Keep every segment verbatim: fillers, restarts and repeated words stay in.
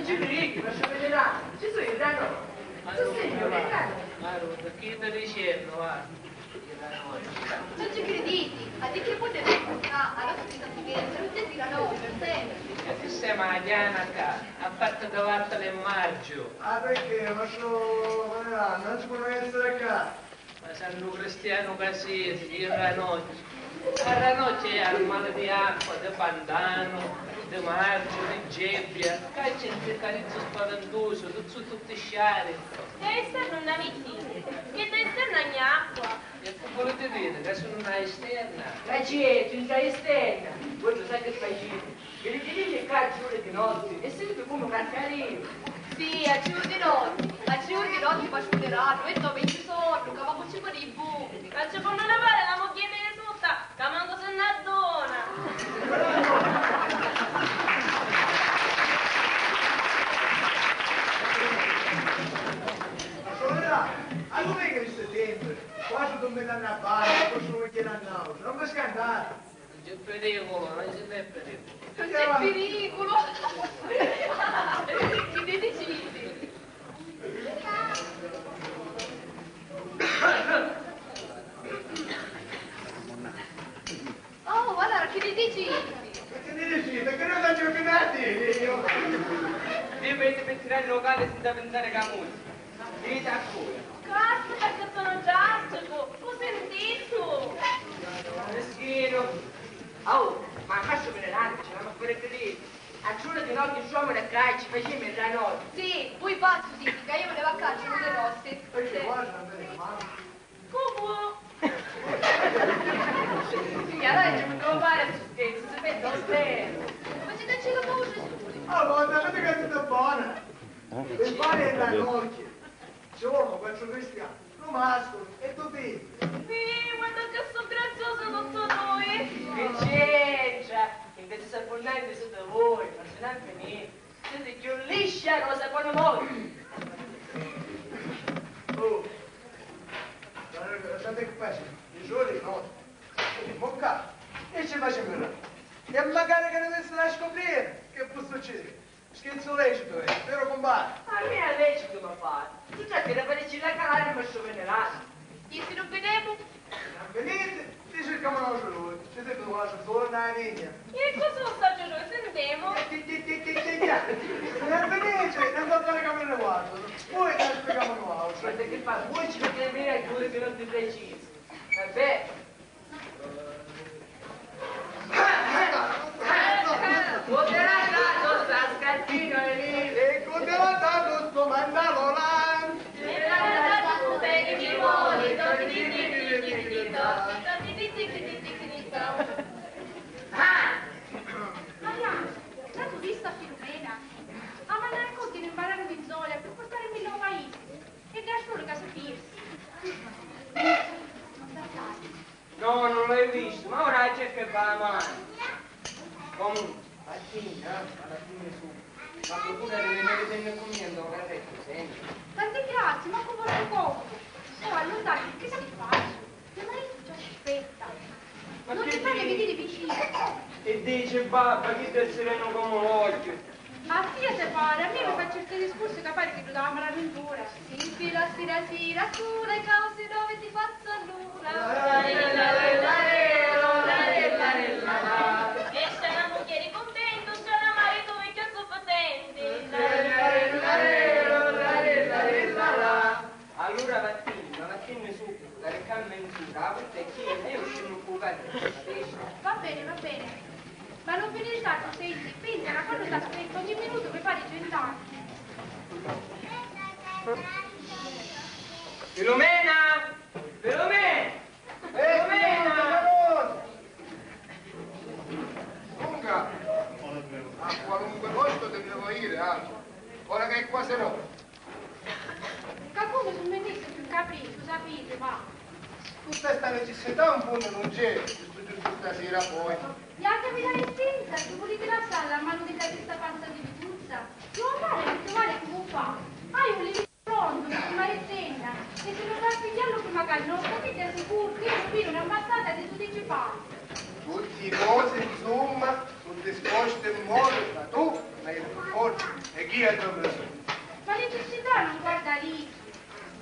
Giudici, ma ci vedi là? Ci sono io, Dano. Ma tu sei Giuliano. Ma chi stai dicendo, va? Non ci crediti? A di che potete portare alla sua fidanzata? Non ti tira no, per sempre. E chi sei Mariana qua? A parte che vattene in margio. Ah, perché? Ma sto, ma non ci può essere qua. Ma sannu cristianu ca siti, di ranocchi. A ranocchia è armali di acqua, di pantanu, di margiu, di gebbia, ca c'è un ziccarizzu spaventusu, tutti, tutti sciari. Già esternu nna mittiti, che da esterna ogni acqua. E chi volete dire, ca sunu na esterna? Ca c'è, tu sei esterna, voi non sai che facete. Li tirini ccà a ciuri di notti e senti comu carcarinu. Sì, a ciuri di notti, a ciuri di notti facciu un ratu e dove ci sono, ca mancu ci pari i buchi. Ma ci ponnu levare la mugghieri di sutta, ca mancu si n'addona. Allora, a dove che stai sempre? Quasi tu mi danni a barra, poi sono chiena a nausea, non mi scandare. Non c'è pericolo, non c'è pericolo. Non c'è pericolo? Chi ti diciti? Oh, allora chi ti diciti? Chi ti diciti? Che non saccio che dati io. Io mi metto per tirare il locale senza pensare che musica. Dite a voi. Caspita, che sono giastico! Cos'è un tizio? Meschino! Oh, ma a Castro Venerale ce l'hanno a fare credere. A giorno di notte ci uomini a calci, facciamo il ranocchio. Sì, voi pazzi siete, che io volevo a calcio con le rosse. Perché guarda, bene, ma... Cucù! Signora, ci mi compare su scherzo, si vede lo stesso. Ma ci dai la voce, scusi. Oh, ma sapete che è tutta buona? E poi è ranocchio. Giorno, faccio cristiano, lo mascolo e tu ti. Sì, guarda che sono grazioso tutto noi. Che c'entra? Invece se volete siete voi, ma se non finite, siete più lisci a cosa poi noi. Oh, guardate che faccio, i giorni no. Mocca, e ci facciamo là. E magari che non si la scoprire, che può succedere? Scherzo lecito è, vero compare? A me è lecito, ma fa. Tu già ti la faresti la calare, ma sto venerale. E se non vediamo? Non venite, ti cerchiamo noi, ci sei tu, lascia solo una vigna. E cosa non sta giorno, sentiamo? Ti, ti, ti, ti, ti, ti. Non venite, non sto fare come le guardo. Poi ti spieghiamo noi. Guarda che fa, voi ci mettete a dire che non ti precisi. Vabbè. Cu ti l'ha datu sta scarpina, Eli? E cu ti l'ha datu stu mandalola? Ah! Mariana, l'hai vista Filumena? Ah, ma la racconti in barra di Zola per portare in mille paesi. E da solo che si pirsi. Non sa fare. No, non l'hai visto, ma ora c'è che va avanti. Comunque, alla fine, eh, alla fine su, ma procura di venire tenne con me andò a carretto, senti. Tanti grazie, ma come lo conto? Oh, allora, che si faccio? Mio marito già ci aspetta. Ma non ti pare di dire vicino? E dice, babba, chi ti sereno come l'occhio? Ma sì, se pare, a me mi fa certi discorsi che pare che tu dà la malaventura. Si infila sira sira su le cose dove ti fazzo allora. Esce una mugghieri contento, c'è una marito vecchio sufficiente. Allora vattenne, vattenne subito, da ricca menzura, la porta è chiena, io uscendo cu carretto, capisci? Va bene, va bene. Ma non venire tardi, senti, pensa, ma quando t'aspetto ogni minuto mi pare cent'anni. Filomena! Filomena! Eh, Filomena! Comunque, a qualunque posto ti devo dire, ah. Ora che è quasi no. Ca comu si mettesse più capriccio, sapete, va. Tutta sta necessità in fondo non c'è, sto giusto stasera poi. Gli altri vi la senza, se volete lasciarla a mano della trista panza di Vituzza? Lo male non ti vale come fa. Hai un limite pronto, ma è senna. E se non va a pigliarlo prima che non, capite sicuro che io vi una ammazzata di dodici pali. I cosi, insumma, su' disposti in modu ca tu, ma io forza, e chi è dove sono? Ma nicissità non guarda liggi.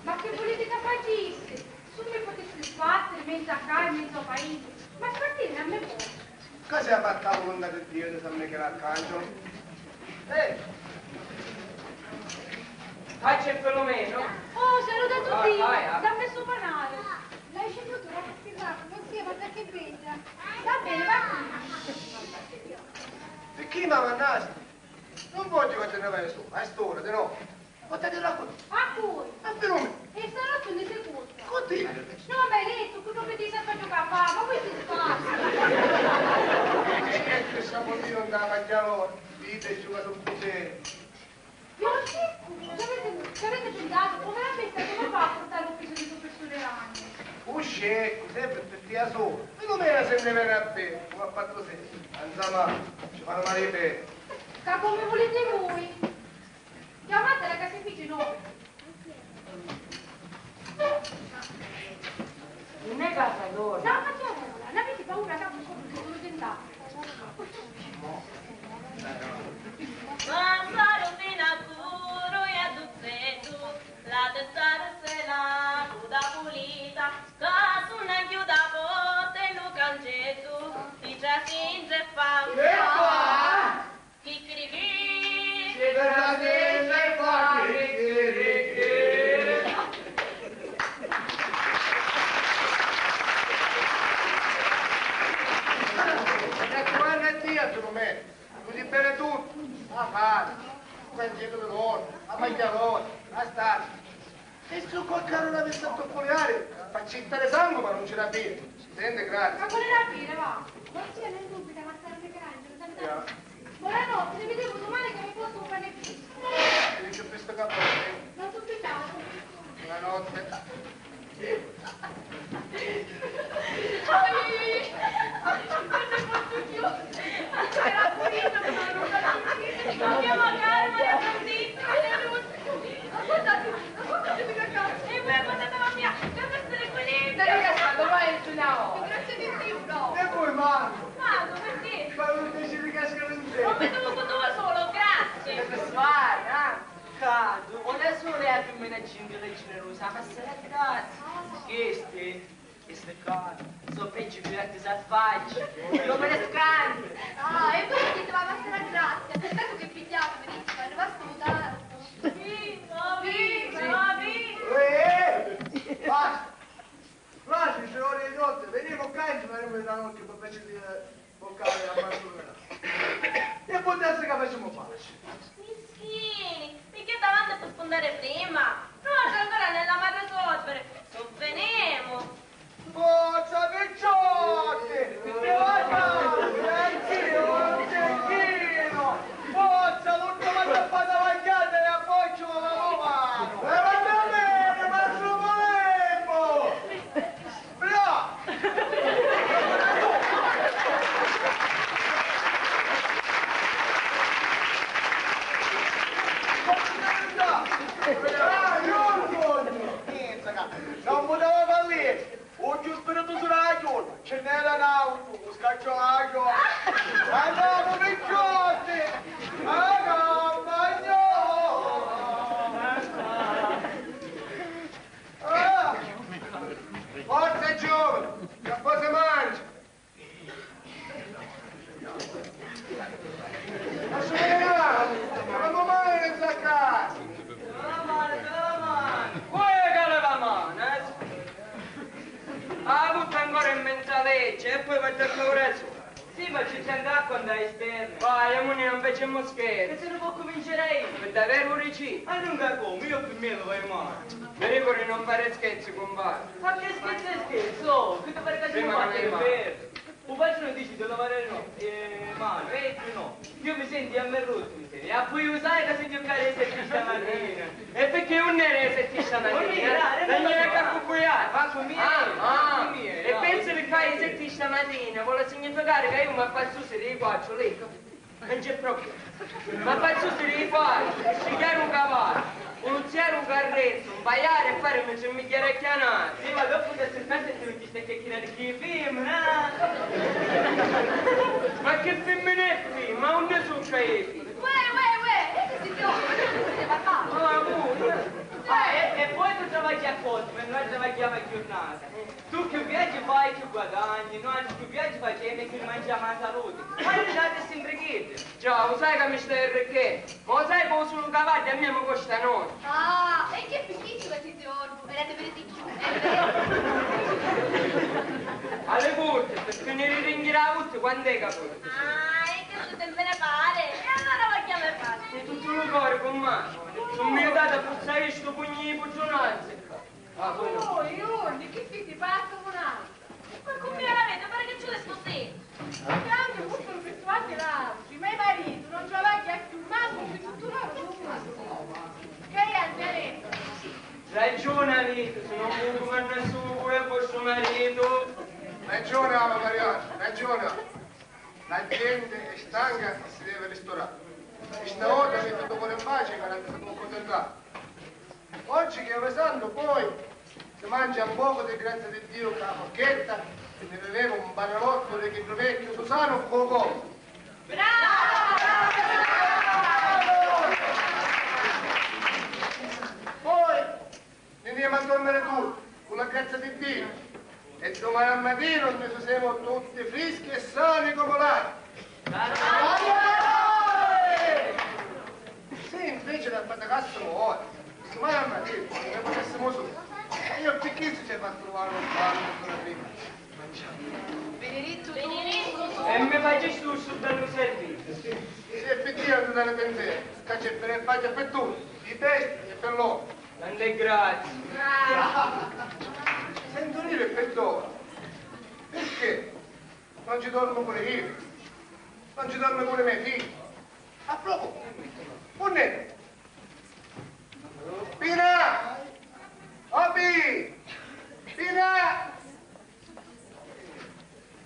Ma chi vuliti ca facissi? Su mi putissi sbattiri menzu a ca e menzu a paisi, ma spartiri non mi può. Ca si a fatta a volontà di Dio di San Michele Arcangelo. Eh! Facci perlomeno. Oh, saluta tutti! Ah, vai, ah. Dammi sto panale. L'hai scelto tu, ragazzi, bravo, non sia, ma perché bella. Va bene, va qui. Perché mi mannasti? Non voglio che te ne vai su, a st'ora, di no. Portati la cu-, a cui? A Filomena. E sarà tu ne sei curta. Con te? No, ma hai detto che non mi dici a giocare, ma poi si sbaglia. E che siamo io andava a Chiarone, dite giù la sufficiente. Io scecco, ci avete, ci avete pensato? Poveramente, come fa a portare un peso di professore Ragno? Un scecco, sempre per tia sola. Filomena se ne viene a bere, come ha fatto sempre. Anzama, ci fanno male i pesi. Ca come volete voi. Chiamatela che si dice no. Non è casa loro. No, ma chiamala, non avete paura che mi sono sentata. Mamparu finu a curu e a duzzetu, la testa rossa e la cuda pulita, ca sunna chiuda a porta e lu cancettu, ti trasi in tre fa. Che fa? Chicchirichì! Ci verrà sempre a fare chicchirichì. E quando è Dio, tu non me, tu ti bere tutto, a fare, tu cancello di loro, a mangiare loro, a stare. E su qualche ora mi sento fuliare, fa cittare sangue, ma non ce la vedo. Si sente, grazie. Ma pure la fine, va. Non sia nel dubbio, ma sarebbe grande, lo sapete? Buonanotte, ne vediamo domani che mi porto un pane fresco. Io ci ho visto che va bene. Non sospitavo. Buonanotte. Ai, ai, ai, ai, non ne posso più. Era pulito, ma non lo so. Ma che magari, ma era così. Ascoltate, ascoltate, mi cacca. E poi ascoltate, mamma mia, che per essere quelli. Stai cascando, vai, Giuliano. Grazie di più, no. E poi, ma. Ma, perché? Ma non dici di cascare in te. Non mi trovo con due solo, grazie. Che sbaglia, eh? Cadu, una sola è la femmina gentile e generosa, ma sarà grazia. Queste, queste qua, sono peggio di gatti salvaggi. Io me ne scanto. Ah, e voi dite, ma sarà grazia. Peccato che pigliamo, mi dice, ma ne va a salutare. Viva, viva, viva. Uè, basta. Frati, se ore di notte, veniamo qua e ci faremo il ranocchio per piacere di, eh, boccare la mazzolina. E può darsi che facciamo pace. Mischini, perché davanti a spuntare prima? Noi ancora non l'abbiamo a risolvere. Sovvenemo. Forza, picciotti! Forza, Fiorentino, Fiorentino! Forza, l'ultima tappata vagliata e appoggi la mano! E va bene, mastro Polembo! Bravo! Ah, io voglio! Pensa, ca-, non poteva fallire! U chiù spiritusu dâ chiurma, ci nn'era n'àutru, u scacciaggio. Andamu, picciotti! A campagna! Ah! Forza, giovani, che poi si mangia! Ma sono arrivati! Ma non mai in casa! Te la mano, te la mano! Uè, che leva mano, eh? Ah, butta ancora in mezza legge e poi va a dormire solo. Sì, ma ci c'è anche acqua in esterno. Vai, amuni, non facciamo scherzi. Che se ne può cominciare io? Per davvero, Ricci? Ah, non cago, io per me lo vai male. Mi dico di non fare scherzi, compare. Ma che scherzo è scherzo? Che ti pare che siamo fatti per vero? U patrone dice di lavare no, eh, male, eh, no. Io mi sento a me rotto, mi sento. E poi lo sai che se giocare alle sette di stamattina? E perché non era alle sette di stamattina? Non era, non era. Dai, che a cucuiare. Ma con mia, ah, ah, con mia, e penso che alle sette di stamattina vuole significare che io mi faccio sedere i quattro, lei. Non c'è proprio. Ma faccio uscire i fari, scigghiare un cavallo, un uzziare un carrezzo, un pagliare e fare un cermigliare a chianata. Sì, ma dopo che si perde ti non ti stai chiacchierare chi femmina. Chi fimmini è fi? Ma unni su ca è fi? Uè, uè, uè, e chi si chiama? Chi si parla? Ah, pure. Ah, e, e poi tu travagghia a Cosmo e noi travagghiamo a giurnata. Tu chiù viaggi fai, chiù guadagni, noi chiù viaggi facemu e chiù mangiamo la salute. Ma arrivati a Sintrichiddi. Già, u sai ca mi stai arricchendo? Ma u sai ca u sulu cavaddu a mia mi costa novi? Ah, e chi picchicciu ca siti orbu e la ti vedi di chiù, è vero? Alle porte, per finire di ringhirare tutti, quant'è che porta? Ah, e che se te me ne pare? E allora va chiamare fatto. Con tutto il cuore, con mano. Non mi date a bussare sto pugno di pugiunanze. Ah, voi no. Oi, oi, chi fiti fatto con altro? Ma cu mia la vedi, pare che ci l'è sto zitto. Tanti muttunu pi tutti l'auci, ma i mariti non travagghia chiù mancu pi tuttu l'oru. Che è, Angeletta? Ragione avete, se non vuoi comandare solo voi e vostro marito. Ragione, Ava Mariano, ragione. La gente è stanca e si deve ristorare. E stavolta mettete un po' in pace che non si può contentare. Oggi che è santo, poi si mangia un poco di grazia di Dio con la forchetta e ne beviamo un banalotto di chiddu vecchio Susano Coco. Bravo! Poi ne andiamo a dormire tutti, con la grazia di Dio. E domani al mattino noi siamo tutti freschi e sani come l'aria. Se invece la fate cassa voi, domani al mattino ne potessimo su. E io perché si ci fa trovare un banco con la prima? Benedetto tu. E mi facisti questo bello servizio. Sì, e per Dio non te ne pensi, che c'è per fare per tutti, i testi e per loro. Tante grazie. Sento dire, perdona, perché non ci dormo pure io? Non ci dorme pure mio figlio? A proposito, un'è? Pina! Oh, Pi! Pina!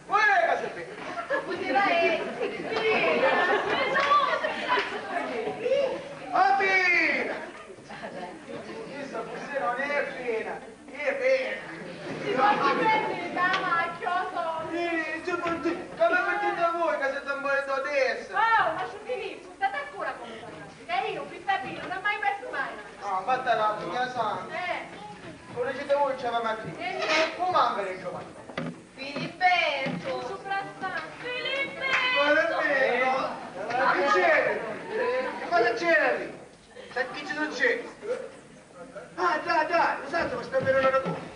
Uè, ca si ferma! Così va, eh! Pina! Oh, Pina! Questa forse non è Pina, è Pina! Si fa così, dama, a chiodo! Sì, sì, ma ti, come mettete voi che siete un po' di adesso? Oh, ma su Filippo, state ancora come parlate, che io, questa Pina, non ho mai perso mai! Ah, ma te la tua santa! Eh! Come dicete voi, c'era Martina? Eh! Come anche le giovani? Filiberto! Soprattutto Filiberto! Filiberto! Ma che c'è? Che cosa c'è lì? Sa chi ci succede? Ah, dai, dai, lo sai, ma sta bene una cosa.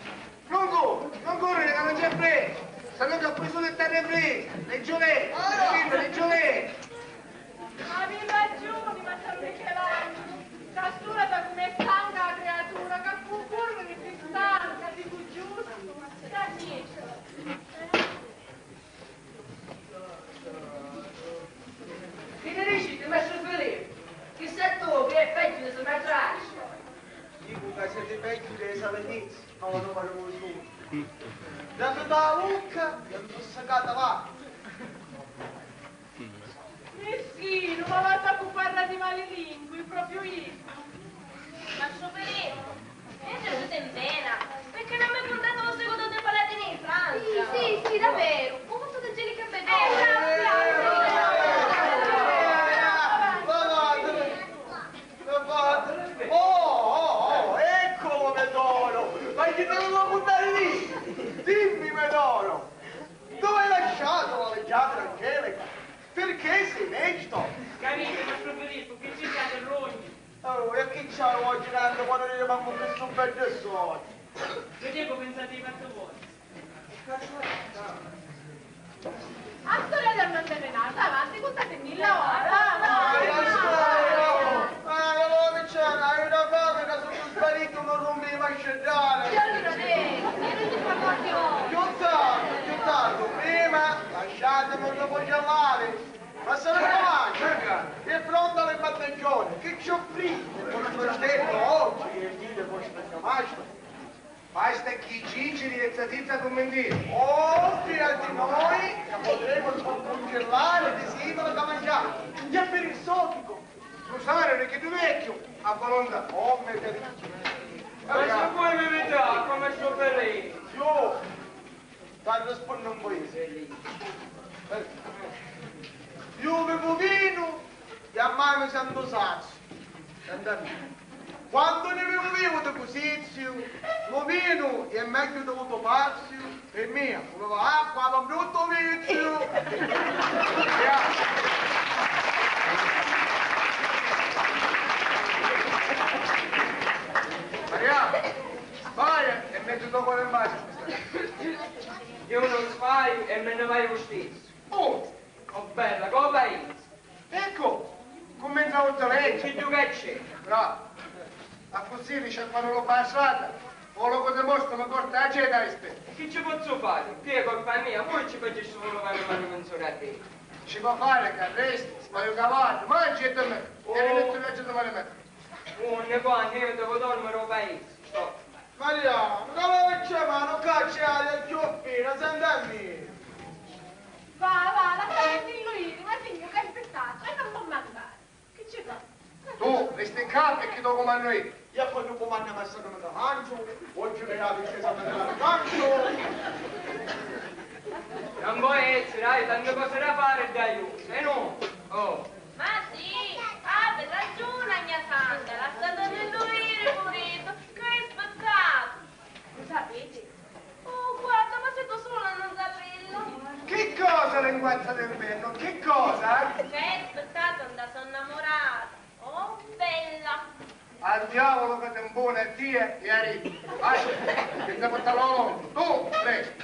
Non corri, non corri, che non c'è fretta. Se no che poi solo il terra fretta. Leggio lei, leggio lei. Avi ragiuni, massaro Michelangelo. Sta sula da come stanca la creatura, che cu curri si stanca, dicu giustu. Sta dietro. Chi ne diciti, mastru Filippu? Chi sè tu chi è pegghiu di si matrascia? Dicu ca siti pegghiu di si salatizzi, ma unu pari un sulu. Dati da vucca e un tussicata va. Mischinu, ma guarda cu parra di malilingui, propriu iddu. Mastru Filippu, e trasiti in vena, perché non mi contate lo seguito dei paladini di Francia? Sì, sì, sì, davvero. Come sono angelica e bella. Eh, bravo, bravo, bravo. Oh, oh, oh, eccolo, Medoro! Ma chi te lo vuoi buttare lì? Dimmi, Medoro, dove hai lasciato la leggiadra Angelica? Perché sei inedito? Capite, mastru Filippu, chi ci siate rogni? Oh, e chi c'ha oggi tanto quando io manco più su per adesso oggi? Vedevo, pensate di fatto voi. A storia del manterenato, avanti, cuntatemi la ora. Ah, io lo dicevo, hai una fame che sono sparito, non rompi i masceddare. Io li vedevo, io non ti parlo più. Più tardi, più tardi, prima lasciatemi un dopogiornale. Ma se ne va, è pronta le battegione, che ci offrite? Vostro scelto oggi, che dite vostro chiamasto? Basta chi ciciri e zatizza commenti. Oh, fidati noi, che potremo sconcellare di sigaro da mangiare. È per il sotico. Susano, che tu vecchio, a volontà. Oh, me te... Ma se voi mi vedrà come sto per lei. Io, ti rispondo un po' io. Manu santu sazzu, santa mia. Quantu ni vivu vivu di cusiziu, lu vinu è megghiu di lu to paziu, pi mia, puru l'acqua è un bruttu viziu. Maria, vai e metti u to cori in paci. Io non sbaglio e me ne vai lo stesso. Oh! Oh, bella, come vai? Ecco, cumenza a uzzoletta. Chi tu che c'è? Bravo. Accussì dice quando lo passata, o lo che dimostra mi porta a cena rispetto. Chi ci pozzu fari? Chi è colpa mia? Voi ci facessi solo mano mano menz'ora a te. Ci può fare che arresti, sbaglio cavallo, mangi e te me. Oh. E rimetto viaggio domani mattina. Oh, ne quando io devo dormire al paese. Sto. Mariana, ca la vecchia mano caccia aria chiù fina, senta a mia. Va, va, lasciami dilluiri, ma figlio che è spezzato e non può mancare. Che ci fa? Tu, resti in campo e chi tu comandu io? Io quando comando mi stanno mi mangio, oggi che la princesa mi la mangio. Non può essere, hai tante cose da fare, dai, se no. Oh. Ma sì, avete ragione, gna santa, lasciatemi lui, purito, che è spezzato. Lo sapete? Oh, guarda, ma se tu solo non saperlo. Che cosa, linguazza d'inferno? Che cosa? Che è spezzato da sua innamorata. Oh, bella. Al diavolo che ti impone a te e a Rita. Vai, senza portarlo a Londra. Tu, presto.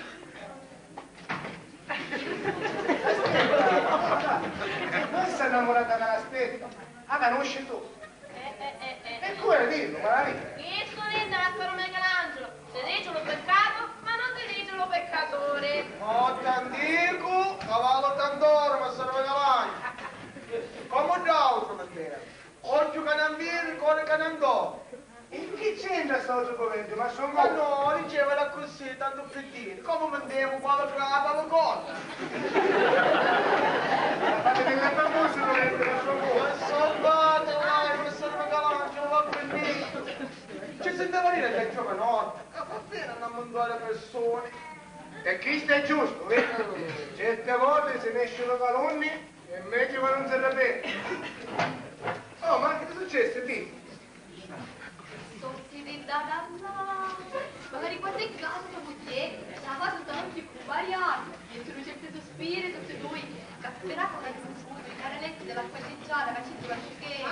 Questa innamorata della stella, la conosci tu? Eh, eh, eh, eh. E come dirlo, Maria? Chi scunnizza, massaro Michelangelo? Si dice lo peccato, ma non si dice lo peccatore. Oh, tandicu, cavallo tant'oro, massaro Michelangelo. Come d'autro, per te? Occhiu ca non viri, cori ca non dori. E chi c'entra sta otra cuventi, ma sono... Ma no, diceva accussì, tanto per dire. Come mintemu quale frata lo conta? Ma fate delle famose cuventi, ma sono... Ma salvate, vai, ma sono galanti, non va per niente. Ci senteva dire che è giovanotta, che fa bene a non montare persone. E questo è giusto, vero? Certe volte se ne esce una calunnia. E invece quando non si arrabbiava. Oh, ma che è successo, Dì? Sotti di da da da. Magari qualche caso tua moglie la fa tutta notte con Mariano, e tu certi sospiri, tutti e due, che appena con il suo, il caraletto dell'acqua gigiata, che ci trova schifo.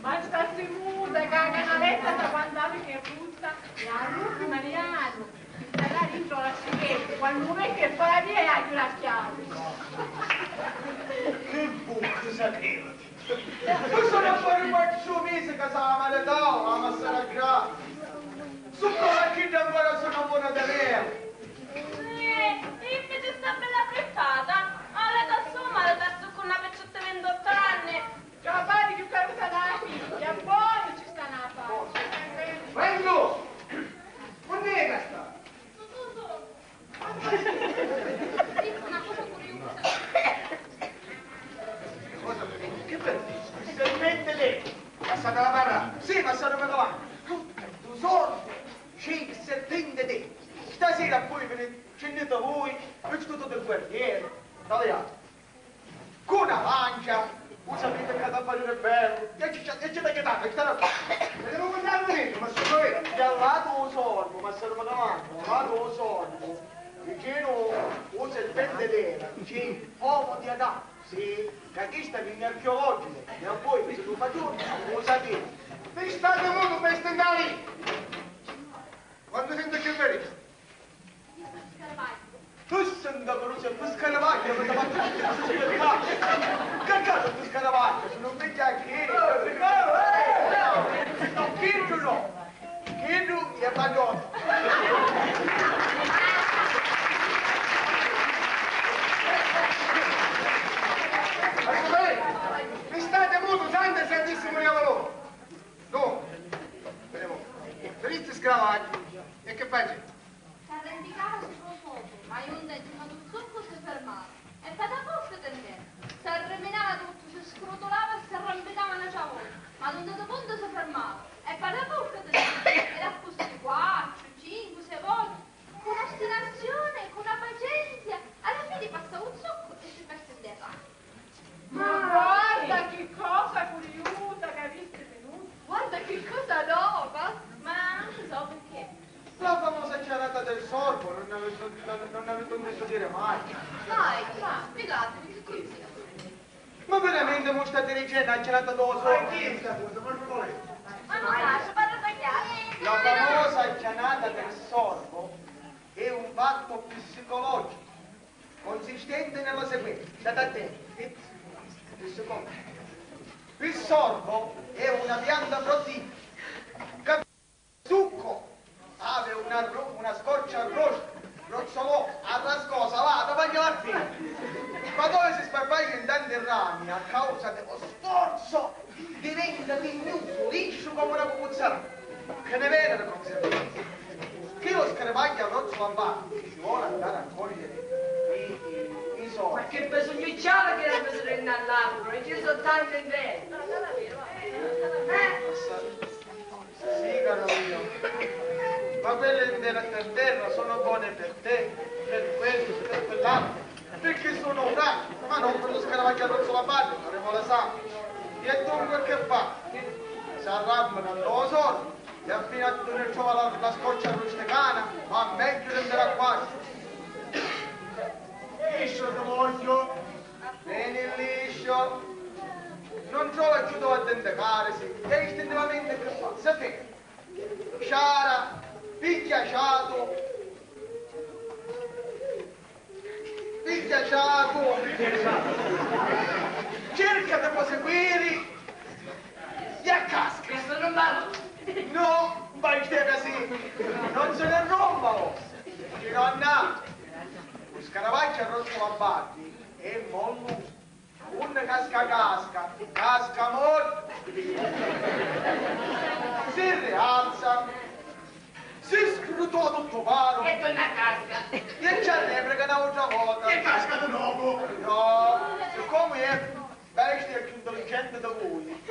Ma sta simuta, che la canaletta da quant'anni che è brutta, e la ruba Mariano. Sarà dentro la schifezza, quando vecchio e fa la via e ha la chiave. Che bucca sapeva! Io sono fuori quattro mesi che stava male da, ma sarà grave. Su come chi ancora sono buona da lei. Eh, invece sta bella frittata, ha letto a sua madre da su con una vecchiotta di ventotto anni. Già pare che cosa da figlia, buono ci sta una fase. Vengo! Unni è che sta? Cosa? Che per... Serpente lei! Passate la parra? Sì, passate per davanti. Tu sordi, c'è il serpente te. Stasera poi venite, scendete voi, io ci sto tutto il quartiere. Italiano. Cu na mancia, u sapiti ca da fari bellu, e ci, e ci da chitata, chitata. E non vuoi andare, ma sono io. Ti ha dato un sorbo, ma se non mi davanti, ha dato un sorbo. Vicino un serpente nero, sì, uomo di Adamo, sì, che questa mi archeologico, e poi mi sono fatto un sapete. Mi state molto per stentare. Quando sento che vedi? Questa è una brucia, un scaravaggio, ma davanti a tutti si sperca. Che cazzo di scaravaggio? Sono un vecchio anche io. No, chiddu no. Chiddu è pagliotto. Mi state muto, santo e santissimo diavolo. No. Vedemo. Felice scaravaggio. E che faccio? S'arrampicava supra u focu, ma iu ntenti un zuccu si fermava, e ppi dda vucca tenteva. S'arriminava tuttu, si scrutulava e s'arrampicava n'atra vota, ma d'un datu puntu si fermava, e ppi dda vucca tenteva, ed accussì quattru, cincu, Non mi, non mi so dire mai. Vai, va, spiegatemi che cosa sia. Ma veramente mo state dicendo acchianata da lo sorbo? Ma chi è sta cosa? Ma non vuole. Ma non lascia, parla da chiaro. La famosa acchianata del sorbo è un fatto psicologico consistente nella seguente. State attenti. Il secondo. Il sorbo è una pianta proteina. Succo, havi una ru-, una scorcia arrostu, ruzzolocu, arrascò, salatu, vagnu a fini. Quannu si sparpaglia in tanti rami, a causa di lo sforzo, diventa tignutu, lisciu comu una cucuzzara. Chi ni veni di conseguenza. Chi lo scarvagghia a ruzzula abbatti, ci voli andari a cogliere i, i, i sorbi. Ma che bisognu c'havi di tirari all'altru? E ci sono tanti in terra. Eh? Sì, caro mio, ma quelle in terra, per terra sono buone per te, per questo, per quell'altro, perché sono franchi, ma non per lo scaravaggio addosso la paglia, non le vuole sangue. E dunque che fa? Si arrampica lo sorbo e appena tu ne trova la, la scorcia rusticana, ma meglio di andare a quasi. Io te voglio. Veni liscio, non trova cchiù dove addenticarisi, e istintivamente che fa? Si ferma. Sciara, pigghia ciatu, pigghia ciatu, cerca di proseguiri, e a casca. Questo non va. No, vai, stega sì, non se ne rompa, oh. Ci non ha. Lu scaravaggio arrostu la baddi e mollu. Unni casca casca, casca mortu. Si rialza, si scrutua tuttu paru. E torna a casca. E ci arreplica n'autra vota. E casca di novu. No, siccomu è bestia cchiù intelligenti di vui,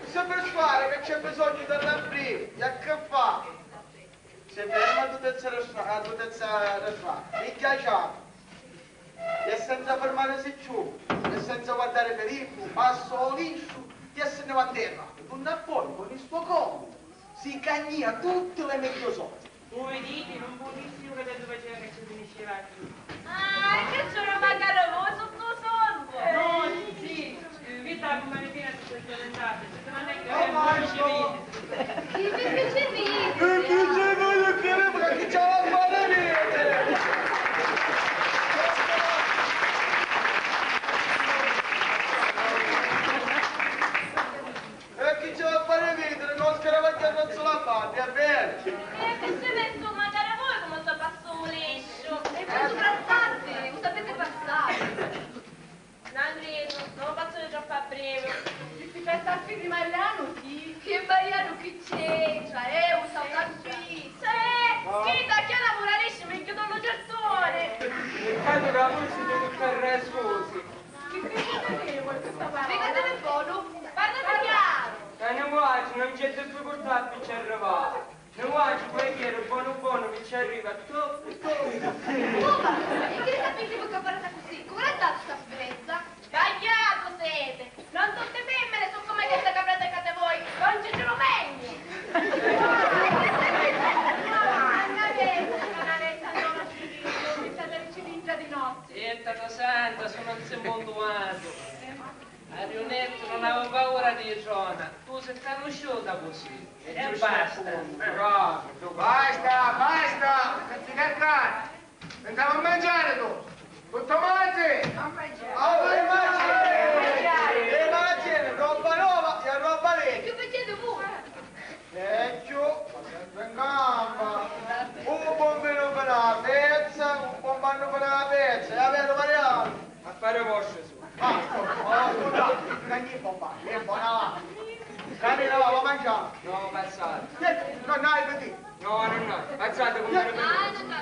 si persuari ca c'è bisognu di l'arrabbiu, e a chi fa? Si ferma a dutezza di stra-, a dutezza di strada, pigghia ciatu, e senza fermarisi cchiù, e senza guardari pirigguli, passa o lisciu, e si nni va a terra, dunni a poi, con il suo comito, si cagnia tutti li megghiu sorbi. Vui viditi, non putissi iu ca tantu faceva ca ci finisceva. Ah, e chi ci ora macari voi sottu sorbu? No, sì, vita, come mi viene a spaventare, se ti non è che non ci vedi. Chi, chi, chi ci vedi? E chi ci vedi? Chi ci vedi? Chi ci vedi? E chi ci va a fari vidiri, non scaravagghiari non sulla paglia, è vero? E chi ci vedi tu, macari voi, come sta passu lisciu? E voi soprattutto, lo sapete passare. Non credo, non lo posso troppo a breve. Che si pensa al figlio di Mariano, chi? Che Mariano chi c'entra? Eh, un saltantino. Sì, chi da chi lavora lisciu, mi chiudo lo certone. E quando la musica è tutta rescosi. Che, che vuol dire questa parola? Spiegate buono, parlate chiaro. Eh, non guardi, non c'è difficoltà per ci arrivare. Non guardi, poi ieri, buono buono, mi ci arriva, tu, tu. Come? E chi sapete voi che parlate così? Come l'ha data sta sicurezza? Sbagliato siete! Non tutte femmine sono come questa che avete fate voi, non ci sono meglio! Andate, canaletta, allora ci dico, mi state ricinendo di notte. Senta, Santa, sono il secondo anno. A Rionettu non havi paura di trona, tu si canusciuta così. E basta. Bravo, tu basta, basta, non ti carcare. Andiamo a mangiare tu. Tutto male. Oh, le macine, le macine, roba nuova e roba vecchia. Che facete voi? Vecchio, ma sempre in gamba. Un buon vino per la pezza, un buon panno per la pezza, è vero, Mariano? Affare vostro, su. Ah, oh, scusate, non è buon panno, è buona là. Camina là, va a mangiare. No, passate. Eh, non hai per te. No, no, no. Alzate con mare.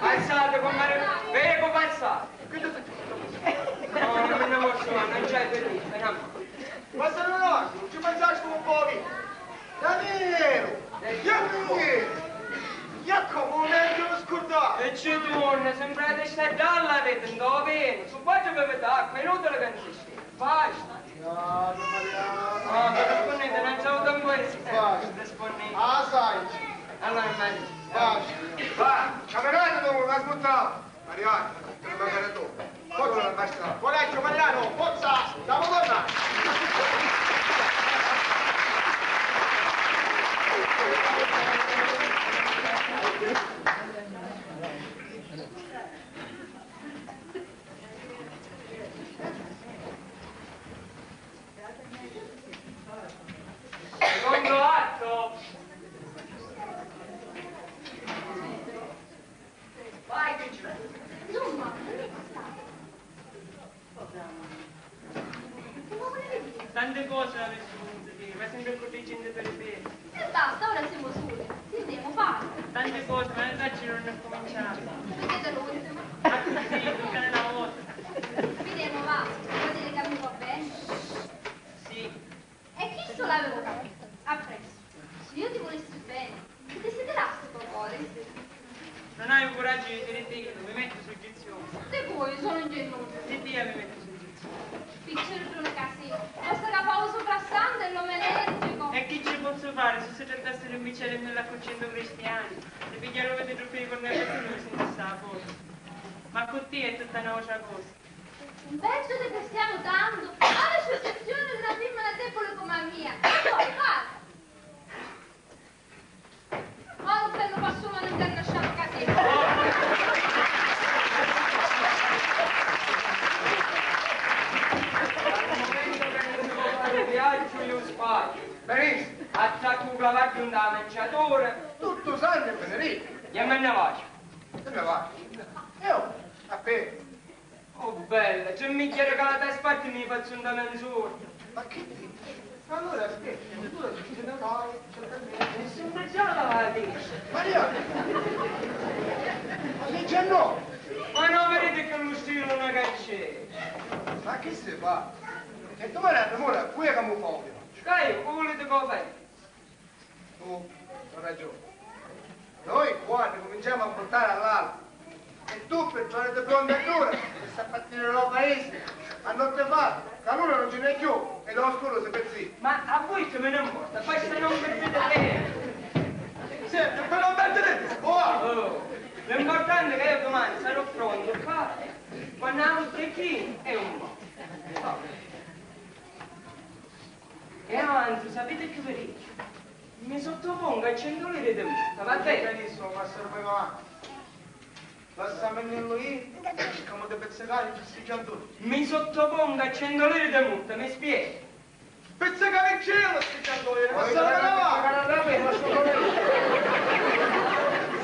Alzate con mare. Prego, alzate. Che ti faccio? No, non me ne posso, non c'è per te. Andiamo. Ma se non ho, ci pensaste un po' lì. Davvero? Davvero? Io come non me lo scordavo. E ci torna, sempre la testa gialla, vedi, non va bene. Su quattro bevete acqua, è inutile che insiste. Basta. No, no, no. No, mi rispondete, non c'è un tempo. Basta. Rispondete. Ah, sai. Allora, meglio. Basta. Va, camminate tu, non ascoltavo. Ma Forza, Mariano, forza, siamo tornati! Secondo atto. Vai, che ci vuole? Insomma, non è passato. Tante cose avessi voluto dire, ma sempre corriggendo per bene. E basta, ora siamo soli. Ti devo fare. Tante cose, ma le faccio non è cominciato. Vedete l'ultimo. Ah, sì, tutta una volta. Vedemo, va. Vuol dire che mi va bene? Sì. E chistu l'avevo capito, appressu. Se io ti volessi bene, ti desiderassi po' pure. Non hai il coraggio di dirti che mi metto soggezione. Te poi, sono ingenuoso. Di via mi metto soggezione. Picciriddu casino, basta che fa un soprassanto e l'uomo energico. E chi ci posso fare se si trattasse di un bicchiere e mille a quattrocento cristiani? Se pigliarono di troppi ricordi a qualcuno mi sentisse la forza. Ma con te è tutta un'altra cosa. Un pezzo di cristiano tanto, ma le suggezioni di una femmina debole come a mia, e poi parla. Ora un bello passone non ti lasciamo casino. Dal momento che non si può fare viaggio, io sbaglio. Benissimo. Attacco un cavaggio in la manciatura. Tutto sanno e benedetto. E me ne vado. Te ne vai. Io, a te. Oh, bella, c'è migliore che la te sparti mi faccio un menz'ora. Ma che dici? Allora aspetta, tu la generale, c'è per me. E sempre già la va a dire. Maria! Ma che c'è no? Ma no, vedete che lo stile non è che c'è. Ma che si fa? E domani a prim'ora, qui è che mi fa? Dai, come volete che lo fai? Tu hai ragione. Noi qua ricominciamo a portare all'alba. E tu, per trovare pronto a dura, che sta a partire dal paese, a notte fa, che luna non ce n'è più, e da scuro si pensi. Ma a voi che me ne importa, basta non perdete tempo. Senti, però mettete tu, oh! Oh, l'importante è che io domani sarò pronto qua, quando la notte è china, è un po'. E anzi, sapete che vi dico? Mi sottopongo a cento lire di multa, va bene? Benissimo, passare per avanti. Lassammi lì, cerchiamo di pezzecare i festeggiatori. Mi sottopongo a cento lire di multa, mi spiego? Pezzecare il cielo, festeggiatori, passare per avanti.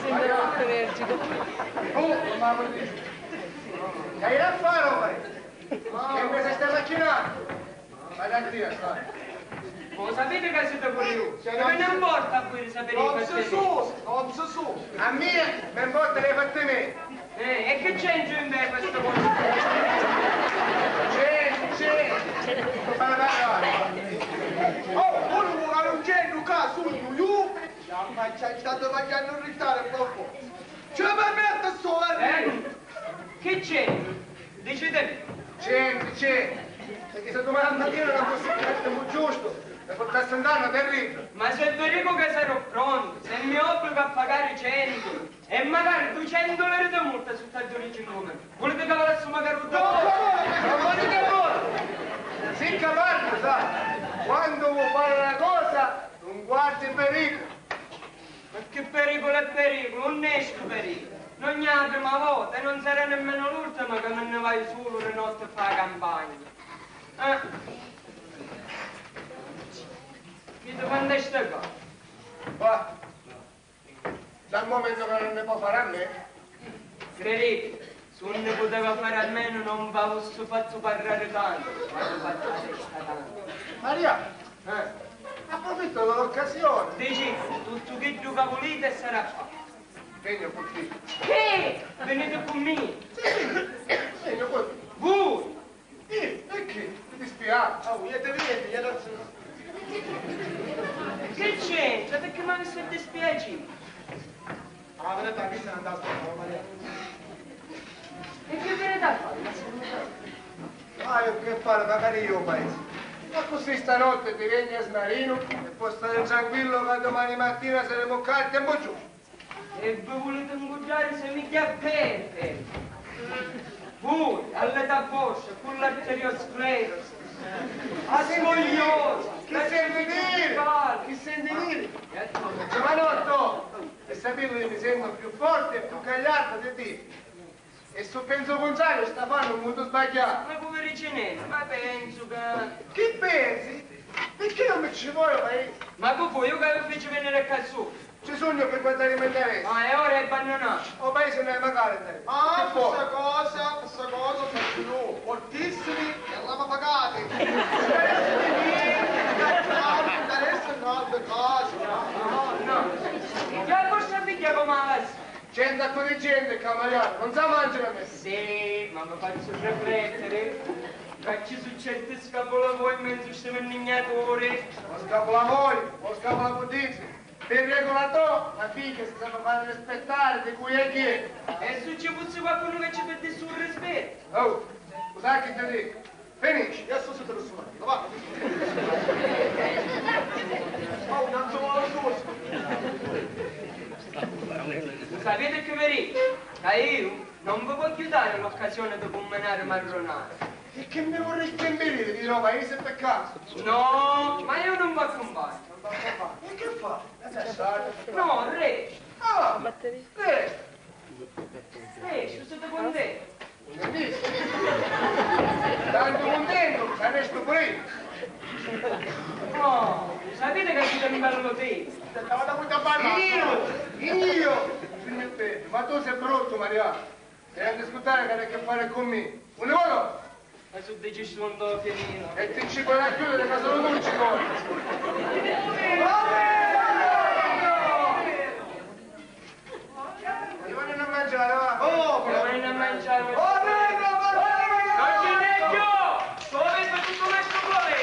Sembra allergico. Oh, mamma mia. Che hai da fare, oh, che mi si sta macinando? Ma da Dio, sta. Lo sapete che siete curiosi? Cioè, non me ne importa a voi di sapere i fatti miei. Non si susa, non si susa. A me mi importa i fatti miei. Eh, e che c'entra in me questa cosa? C'è, c'è. Parla, parla. Oh, uno vuole un centro qua, su, io. Già, ma ci state facendo restare un po'. Ci permette sto vermine? Eh? Che c'entra? Dicitemi. C'entra, c'entra. Perché se domani mattina non fosse il tempo giusto, mi portassi un danno terribile. Ma se vi dico che sarò pronto, se mi obbligo a pagare cento e magari duecento lire di multa su sta dodici numeri, volete che vi lascio magari un... No, no, no, no, no, no, no, no. Sì, caparra, sa, quando vuoi fare una cosa, non guardi pericolo. Ma che pericolo è pericolo? Non è stu pericolo. Non è la prima volta e non sarà nemmeno l'ultima che me ne vaiu sulu di notte a fare la campagna. Eh? Vidi quantu è sta cosa. Va. Dal momento che non ne può fare a me. Credete, se non ne poteva fare a meno, non v'avessi fatto parlare tanto, v'avrei fatto la testa tanto. Maria, eh, approfitto dell'occasione. Dici, tutto chiddu ca vulite e sarà fatto. Vegnu cu tia. Che? Venite cu mia? Sì, sì, vegnu cu... Vui? Io? E che? Mi dispiace. Oh, io ti vedo, io non so. Che c'entra? Perché mi avessi dispiacere? Ah, però sta vita non sta a fare, Maria. E che viene da fare? Ah, io che fare, magari io paese. Ma così stanotte ti vegni a Snarino e puoi stare tranquillo che domani mattina saremo qua al tempo giusto. E vi vulete incuddari se mi chiappete? L'età vostra, cu l'arteriosclerosi, a scoliosi, chi senti diri? Chi senti diri? Giovanotto, e sapiti chi mi sentu più forti e più gagliardo di ti. E su pensu u cuntrariu, sta fannu un munnu sbagghiatu. Ma cu mi dici nenti, ma pensu ca... Chi pensi? Picchì non mi ci vuoi, paese? Ma cu fui? Iu ca vi fici veniri ccà su? Ci sugnu pi guardari i me interessi. Ah, è ora di abbannunari. O paese non è magari te. Ah, sta cosa, sta cosa, sacciu iu. Fortissimi e lamapagati. Interessi di niente, interessi in altre cose. No, no. Già forse a figghia come la... C'è un sacco di gente, cavaliere, non sa mangiare a me. Sì, ma mi faccio riflettere ca ci su certi scapulavoi in mezzo a sti vinnignaturi. O scapulavoi, o scapulavuddizzi. Pi regola to, la figghia si sapi fari rispettari di cu è chi è. E su ci fussi qualcunu ca ci pirdissi u rispettu? Oh, u sai chi ti dicu? Finisci, adesso siete personali, va. Oh, non so la scusa. Sapete che vi dico? Ca io non vi voglio dare l'occasione di cumminare marronare. E che mi vorresti impedire di dire paese per caso? No, ma io non vi accompagno. E che fa? No, re. Ah, re. Re, siete contenti? Contenti? Tanto contento, che resto pure io. No, sapete che siete un bello tempo? Io, io, signor Pepe, ma tu sei brutto, Maria. E non discutare che hai a che fare con me. Un ora! Ma su dici stu non finire. E ti ci puoi chiudere che sono dolci poi. Rimani a mangiare, va. Oh, rimani a mangiare. Oh, non ci n'è più! Sto momento tutto questo fuori!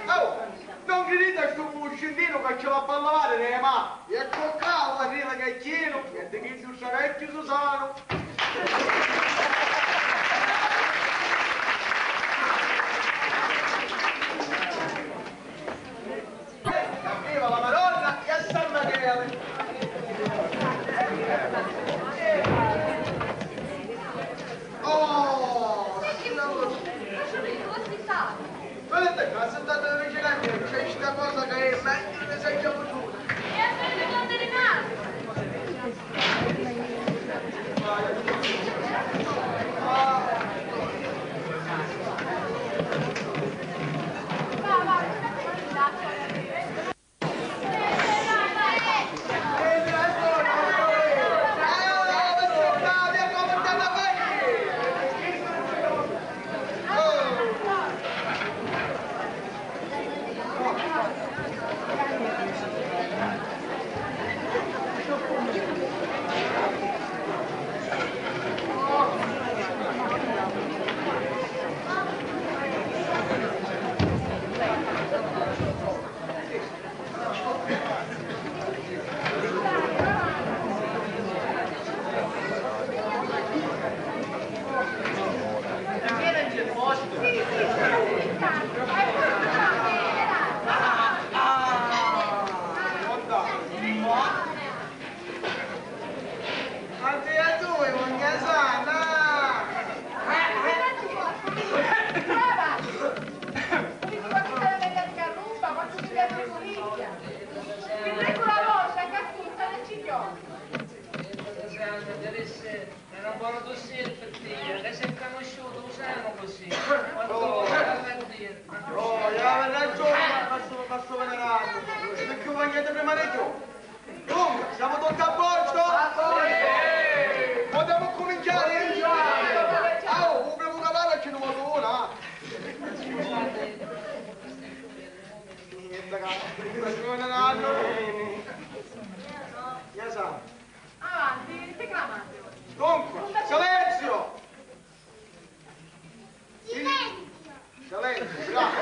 Oh! Non criditi a stu scintinu ca ci va a pallavare, ne ma e cu cau arriva che è chinu e di chiddu sta vecchiu Susanu. Arriva la Madonna e a San Michele. Oh, Vedete qua, sentite il vigilante, c'è sta cosa che è meglio che sia già potuta. E a fare le conte di mano. Anzi, a due, non ne sa, no! Brava! Quindi quando te la venga di carruba, quando ti piace così, ti prego la voce, che ascolta, non ci chiodi. Santa Teresa, era un buono dossier per te, che sei conosciuto, lo sanno così. Quando vuoi andare a dire. Oh, aveva ragione, ma sto, ma sto venerando. Perché voi niente prima di ciò? Dunque, siamo tutti a posto? A posto! Possiamo cominciare? Cominciare! Ah, oh, un primo cavallo ci vuole una. Niente, cara. Ya sa. Avanti, declamate. Dunque, silenzio! Silenzio! Silenzio, bravo!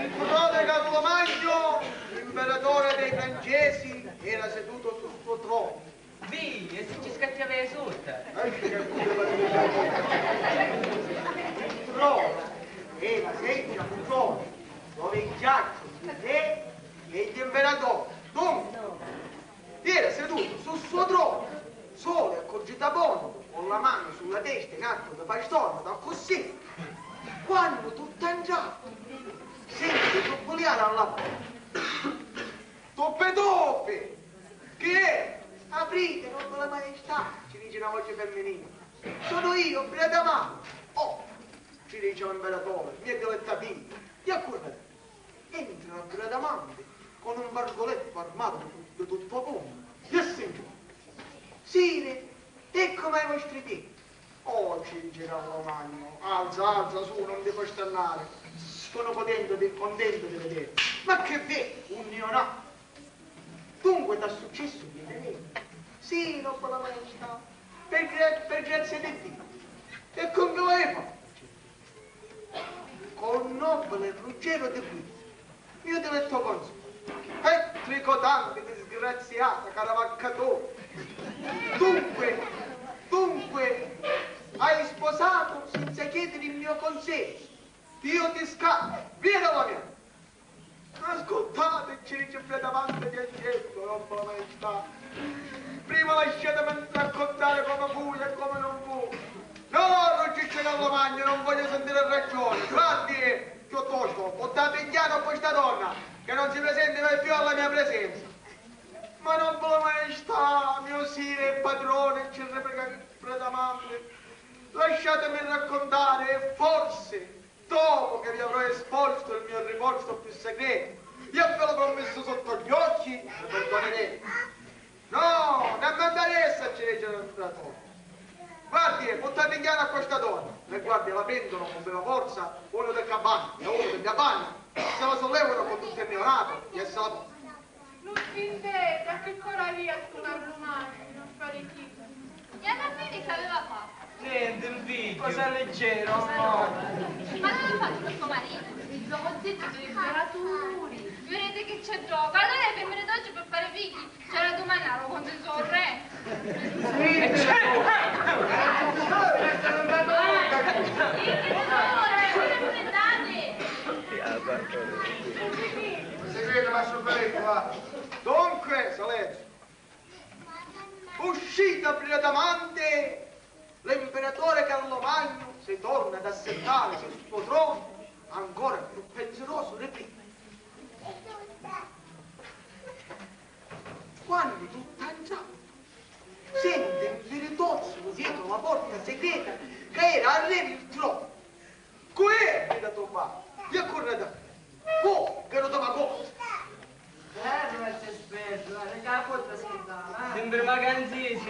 Il prode Carlo Magno, imperatore dei Francesi, era seduto sul suo trono. Vì, e si ci scacciava e sutta? Eh, sì, che pure la... d'accussì, quannu tuttu a 'n trattu senti tubbuliari a la porta. Tuppi tuppi! Chi è? Aprite, nobbula maestà, ci dici na voce femminile. Sono io, Bradamante. Oh, ci dice l'imperatore, mia diletta figlia, e accurrete. Entra Bradamante con un barcoletto armato di tutto fondo. E signore, sire, ecco mai i vostri piedi. Oh, ci dice Carlo Magno, alza, alza, su, non ti costernare. Sono contento di, contento di vedere. Ma che vedi, un neonato? Dunque, t'ha successu di vedere? Sì, nobbula maestà, per gra-, per grazia di Dio. E con chi l'hai fatto? Col nobile Ruggero de Guisa, mio diletto console. E tricotante, disgraziata, caravaccatori. Dunque, dunque, hai sposato senza chiedere il mio consenso. Io ti scaccio, via dalla mia. Ascoltate, ci dice Bradamante piangendo, nobbula maestà. Prima lasciatemi raccontare come fu e come non fu. No, non ci c'è Carlo Magno, non voglio sentire ragione. Guardi, piuttosto, buttate in chiaro questa donna, che non si presenti mai più alla mia presenza. Ma nobbula maestà, mio sire e padrone, ci replica Bradamante, lasciatemi raccontare, e forse dopo che vi avrò esposto il mio ricorso più segreto, io ve l'ho promesso sotto gli occhi, mi perdonerete. No, non mi interessa, ci dice l'imperatore. Guardie, buttate in chiaro a questa donna. Le guardie la prendono con viva forza, uno di cabana e uno di cabana, se la sollevano con tutto il neonato e se la portano. Non spingete, a che cora via stu Carlo Magno, non fare chiddu. E alla fine che aveva fatto? Nenti, nfigghiu, cosa leggera, amore. Ma non l'ha fatto per suo marito? Lo ho detto, due imperatori. Vedete che c'è gioco. Allora le femmine d'oggi per fare figli c'è da domandare quanto sono re. Sì, sì. Seguite, mastro Paletto, va. Dunque, Salerno, uscito Bradamante, l'imperatore Carlo Magno si torna ad assettare sul suo trono, ancora più pensiroso di prima. Quando tutto a un tratto sente un firitozzu dietro la porta segreta che era arreri il trono. Cu è? Grida to babbu. E accurrete. Cu, che non ti va cosa? Fermati, aspetta, guarda che la porta schiddava, eh. Sembri vacanzisi.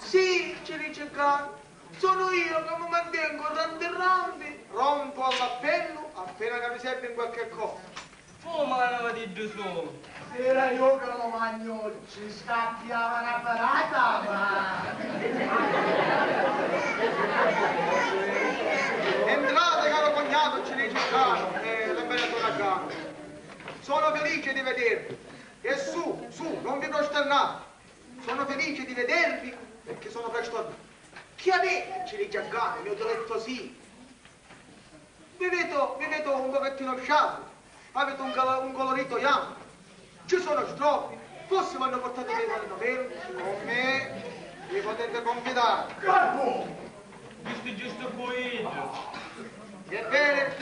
Sì, ci dice Carlo, sono io che mi mantengo rampi rampi, pronto all'appello appena che mi serve in qualche cosa. Fuma la nova di Gesù. Era io che lo magno, ci scappiava una parata, ma... Entrate, caro cognato, ci dice Gano, eh, l'imperatore a Gano. Sono felice di vedervi. E su, su, non vi prosternate. Sono felice di vedervi perché sono frastornato. Chi avete? Ci dice a Gano, mio diletto sì. Vi vedo, vi vedo un pochettino scialli, avete un colo-, un colorito bianco. Ci sono stropi, forse vi hanno portato dei panni veri. Con me vi potete confidare. Calmo! Giusto, giusto, pulito. Ebbene,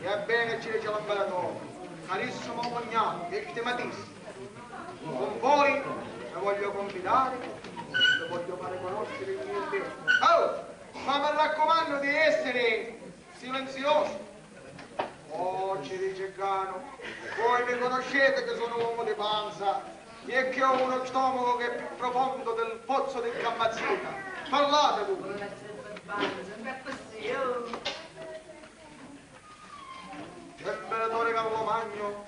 ebbene, ci dice l'imperatore, carissimo cognato e stimatissimo, con voi vi voglio confidare, vi voglio fare conoscere il mio bene. Oh! Ma mi raccomando di essere silenzioso. Oh, ci dice Gano, voi mi conoscete che sono uomo di panza e che ho uno stomaco che è più profondo del pozzo di Cambazzina. Parlate pure. L'imperatore Carlo Magno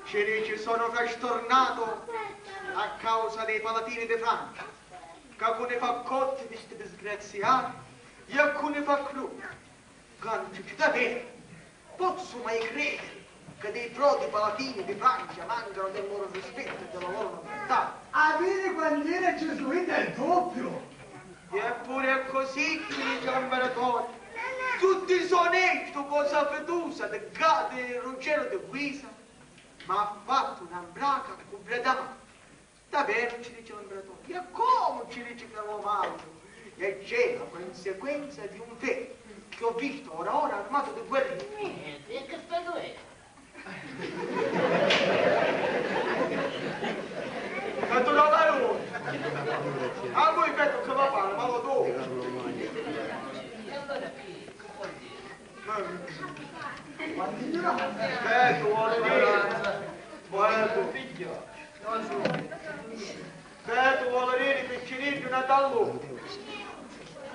ci dice, sono frastornato a causa dei palatini di Francia, ca cu ni fa cotti di sti disgraziati e cu ni fa crudi. Ca non ci davvero, pozzu mai credere ca dei proti palatini di Francia mancano del loro rispetto e della loro nobiltà. A viri quant'era gesuita il doppio! Eppure è così, ci dice l'imperatore. Tutti sono stu cosa fetusa di Ga-, di Ruggero di Guisa, ma ha fatto una braca cu Bradamante. Davvero, ci dice l'imperatore. E come, ci dice Carlo Magno, E c'è la conseguenza di un feto che ho visto ora ora armato di guerriglia. Niente, e che feto è? Feto da barone! A voi feto che va bene, ma lo do! E allora chi? Che vuol dire? Feto vuole dire, feto, feto vuole dire picciriddu, Natallone.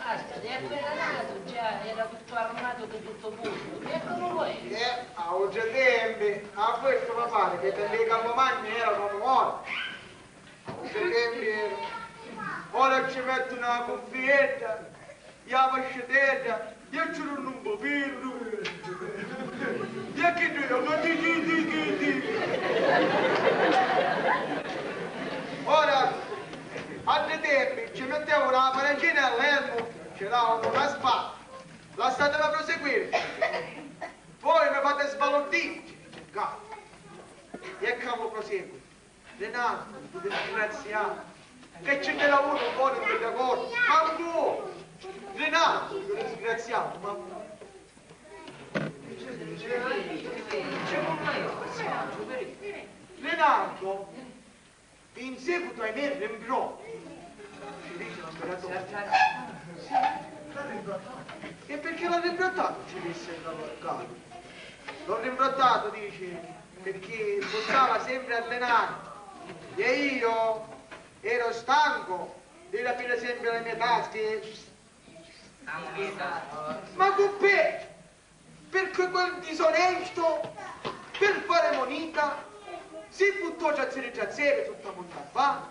Basta, è appena nato, già era tutto armato di tutto mondo. E come vuoi? Eh, a oggi tempi, a voi che mi pare che per lei Carlo Magno era come ora. A oggi tempi era. Ora ci mettono la cuffietta, la vasciatedda, e ci danno un papiro. E chi tu, ma ti, ti, ti, ti, ti. Ora, altri tempi ci mettevano la paragina all'elmo, ci davano una spada. Lasciatela proseguire. Voi mi fate sbalordire. Ecco, e Carlo prosegue. Renato, tu disgraziato, che ci te lavoro un po' in quella cosa? Ma vuoi? Renato, tu disgraziato, ma vuoi? Renato, in seguito ai miei rimprovi, ci dice l'imperatore. Sì, l'ha rimbrottato. E perché l'ha rimbrottato? Ci disse il Gallo. L'ho rimbrottato, dice, perché bussava sempre a allenare. E io ero stanco di rapire sempre le mie tasche. Ma cu peggio, perché quel disonesto, per fare moneta, si buttò trazzere trazzere sotto a Montalbano,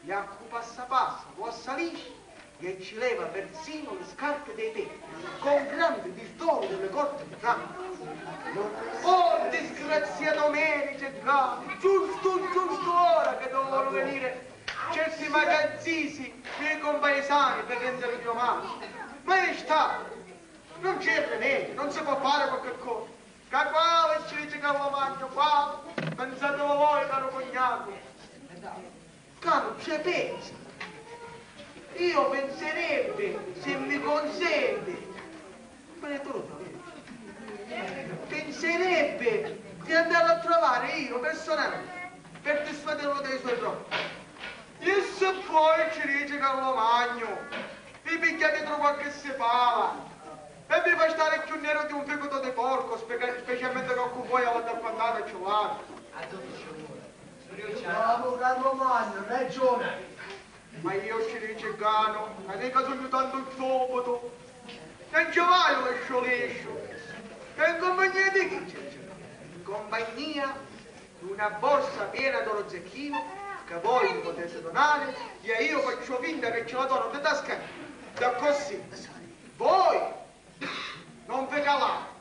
e a cu passa passa, vo a salire, e ci leva persino le scarpe dei piedi, con grande disdoro delle corte di Francia. Oh, disgraziato me, dice Gano, giusto, giusto ora che dovevano venire certi magazzisi, miei compaesani, per rendere più male. Maestà, non c'è rimedio, non si può fare qualche cosa. Ca quale ci dice Carlo Magno, quale? Pensatelo voi, caro cognato. Caro, ci pensa. Io penserebbe, se mi consente, penserebbe di andare a trovare io personalmente per dissuaderlo dai suoi problemi. E se poi ci dice Carlo Magno, vi pigghiate dietro qualche sipala e vi fa stare più nero di un fegato di porco, speca-, specialmente che con voi avete appannato e ci vuole. Bravo, Carlo Magno, ragione. Ma io ci dice Gano, non è che sogno tanto zoppo, non ci vai liscio liscio. E in compagnia di chi? In compagnia una borsa piena d'oro zecchino che voi mi potete donare e io faccio finta che ce la dono di tasca, da così voi non vi calate.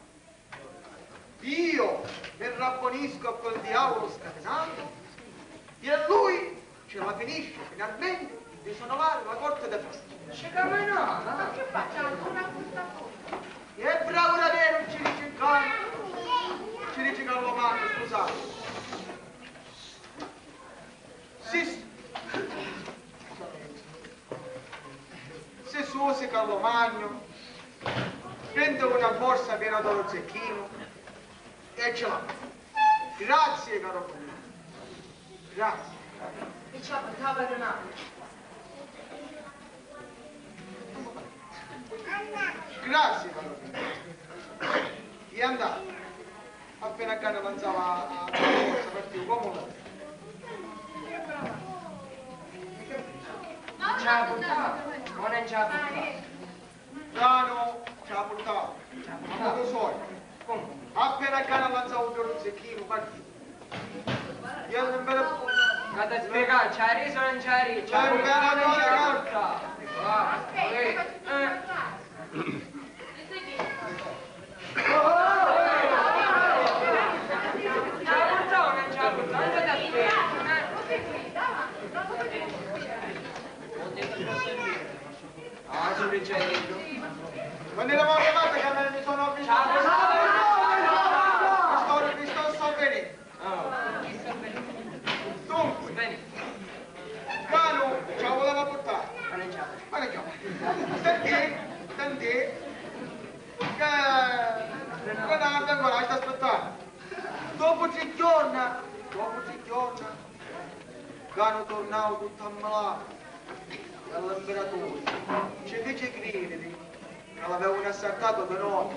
Io mi rabbonisco a quel diavolo scatenato e lui ce la finisce finalmente di sonolare la corte de festa. Ci caminava, ma che faccio ancora questa cosa? E bravo davvero, ci dice Carlo, ci dice Carlo Magno, scusate. Si, si susi Carlo Magno, prende una borsa piena d'oro zecchino e ce la. Grazie, caro Carlo Magno. Grazie. E ci la portava Renato. Grazie, caro Carlo Magno. E andà. Appena Gano avanzava a, a, a, partiu comu l'oru. Ci ha purtatu? Ma non ci ha purtatu. Gano ci ha purtatu. Ci ha purtatu. Non lo so. Comu? Appena Gano avanzava un fiore zecchino, partiu. Io non ve lo... Ma ti spiegare, ci ha riso o non ci ha riso? Ci ha purtatu o non ci ha purtatu? Ah, eh. Non eravamo arrivati che mi sono avvicinato. Mi sto, mi sto sovvenendo. Dunque, Gano ci la voleva portare. Ma non ci la... Ma non ci la... Tanti, tanti, che, che non vengo là, sta aspettando. Dopo tre giorni, dopo tre giorni, Ganu tornau tuttu ammalatu e l'imperaturi ci fici cridiri ca l'avevanu assaltatu di notti.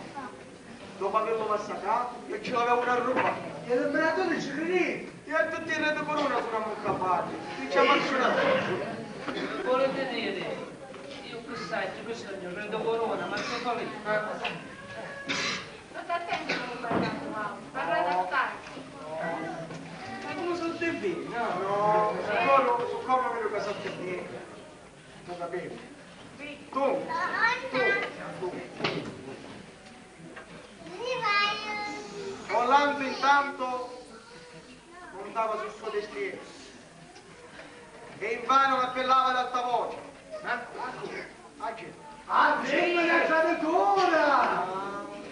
Dopu averlu massacratu e ci l'avevanu arrubbatu. E l'imperaturi ci cridì. E tutti i re di Corona sunnu ammuccapati. Chi ci ha mangiatu? Volete dire, io chissà chi bisogno, re di Corona, ma sto lì. State attenti come parlate, wow. Parlate assai. Ma come sono divini, no? No, siccome, siccome vedo che sono divini, lo sapevo. Tu, tu, tu. Orlando intanto montava sul suo destriero e invano l'appellava ad alta voce. Ma Aggi-, Aggi-, Aggi-, la traditura!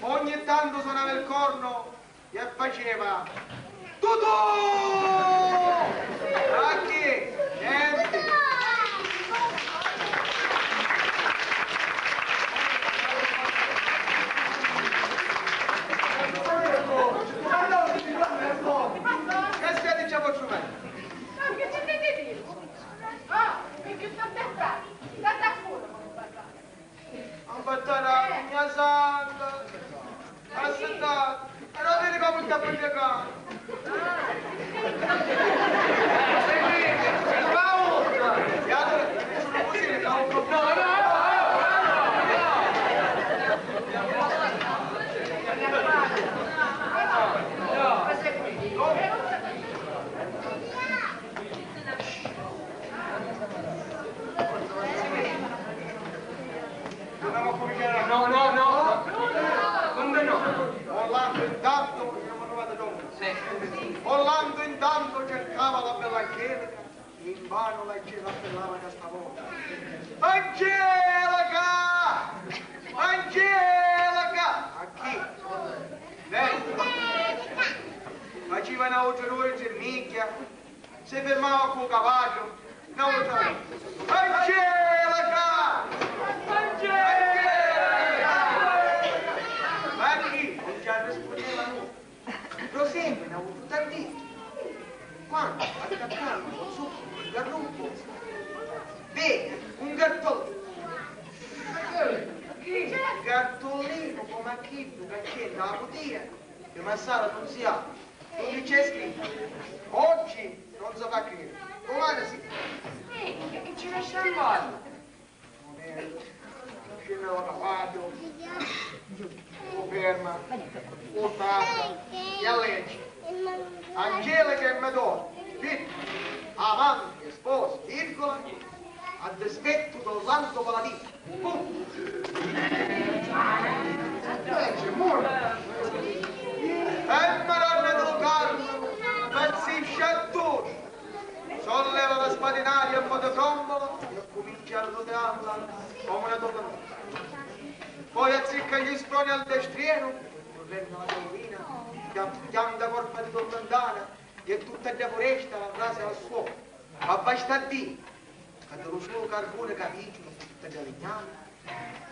Ogni tanto suonava il corno e faceva: "Tutù!" A chi? Niente. Che stai dicendo, Giuseppe? Ma che ci dite dire? Ah, e che sta pensando? State a fuoco, come parlate? Ambattara, mia santa! Aspetta, però vedi come sta pregando! No, no, no, no. Orlando intanto, Orlando intanto cercava la bella Angelica, invano la Angelica appellava da sta volta. Angelica! Angelica! A chi? Lei faceva una voce dura e cernicchia. Si firmava cu cavaddu, n'autra vota. Angelica! Angelica! Ma chi? Non ci arrispundeva nulla. Prosegue, n'autra tanti. Quando attaccava lo zucchero in garrupo, vede un cartolino. Cartolino come a chiddu che c'è nella putia, che massara non si ha. Dunni c'è scrittu: "Oggi non si fa credere, domani sì." Eh, e chi ci lascia male? Scinni da cavaddu, u ferma, u tazza e a leggi. Angelica e Medora, fitti, amanti e sposi, virgola, a dispettu d'Orlando Paladino. Pum! Invece, muore. E Madonna del Carmine, impazzisce a tutti. Solleva la spada in aria a modo trombola e comincia a rotearla come una tormentata. Poi azzicca gli sproni al destriero, correndo la collina, pianta corpa di tormentata e tutta la foresta la rase al suolo. Ma basta a Dio! Ca da lu sulu carbuni ca fici, tutti da lignami,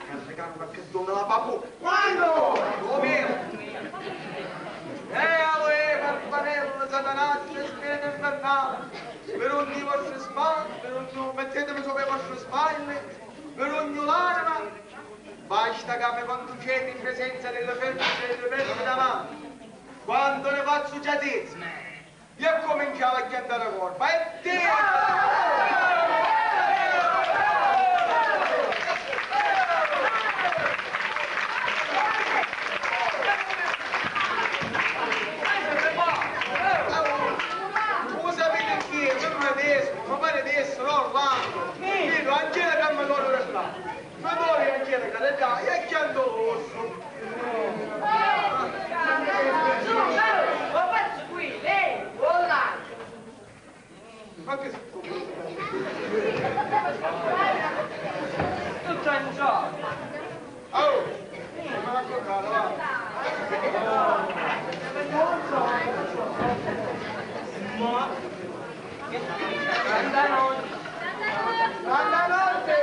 carricanu qualchi donna la papu. Quannu? Lu vinu! E aloi, farfarelli, satanazzi e spiriti infernali, per ogni vostre spalle, per ogni, mettetemi sopra i vostri spalle, per ogni l'anima, basta ca mi conducete in presenza delle femmine e delle femmine davanti, quanto ne fazzu già sezza. E accuminciava a chiantari corpa. E ti! U sapiti chi? Mi pari di essiri, mi pari di essiri Orlando. Vidu, Angelica mi dona la strada. Ma poi Angelica le dà e chianto l'orsu. Ma pazzu qui, lei, Orlando. Ma che tutto in già. Oh, ma cosa va? Santa notte! Santa notte!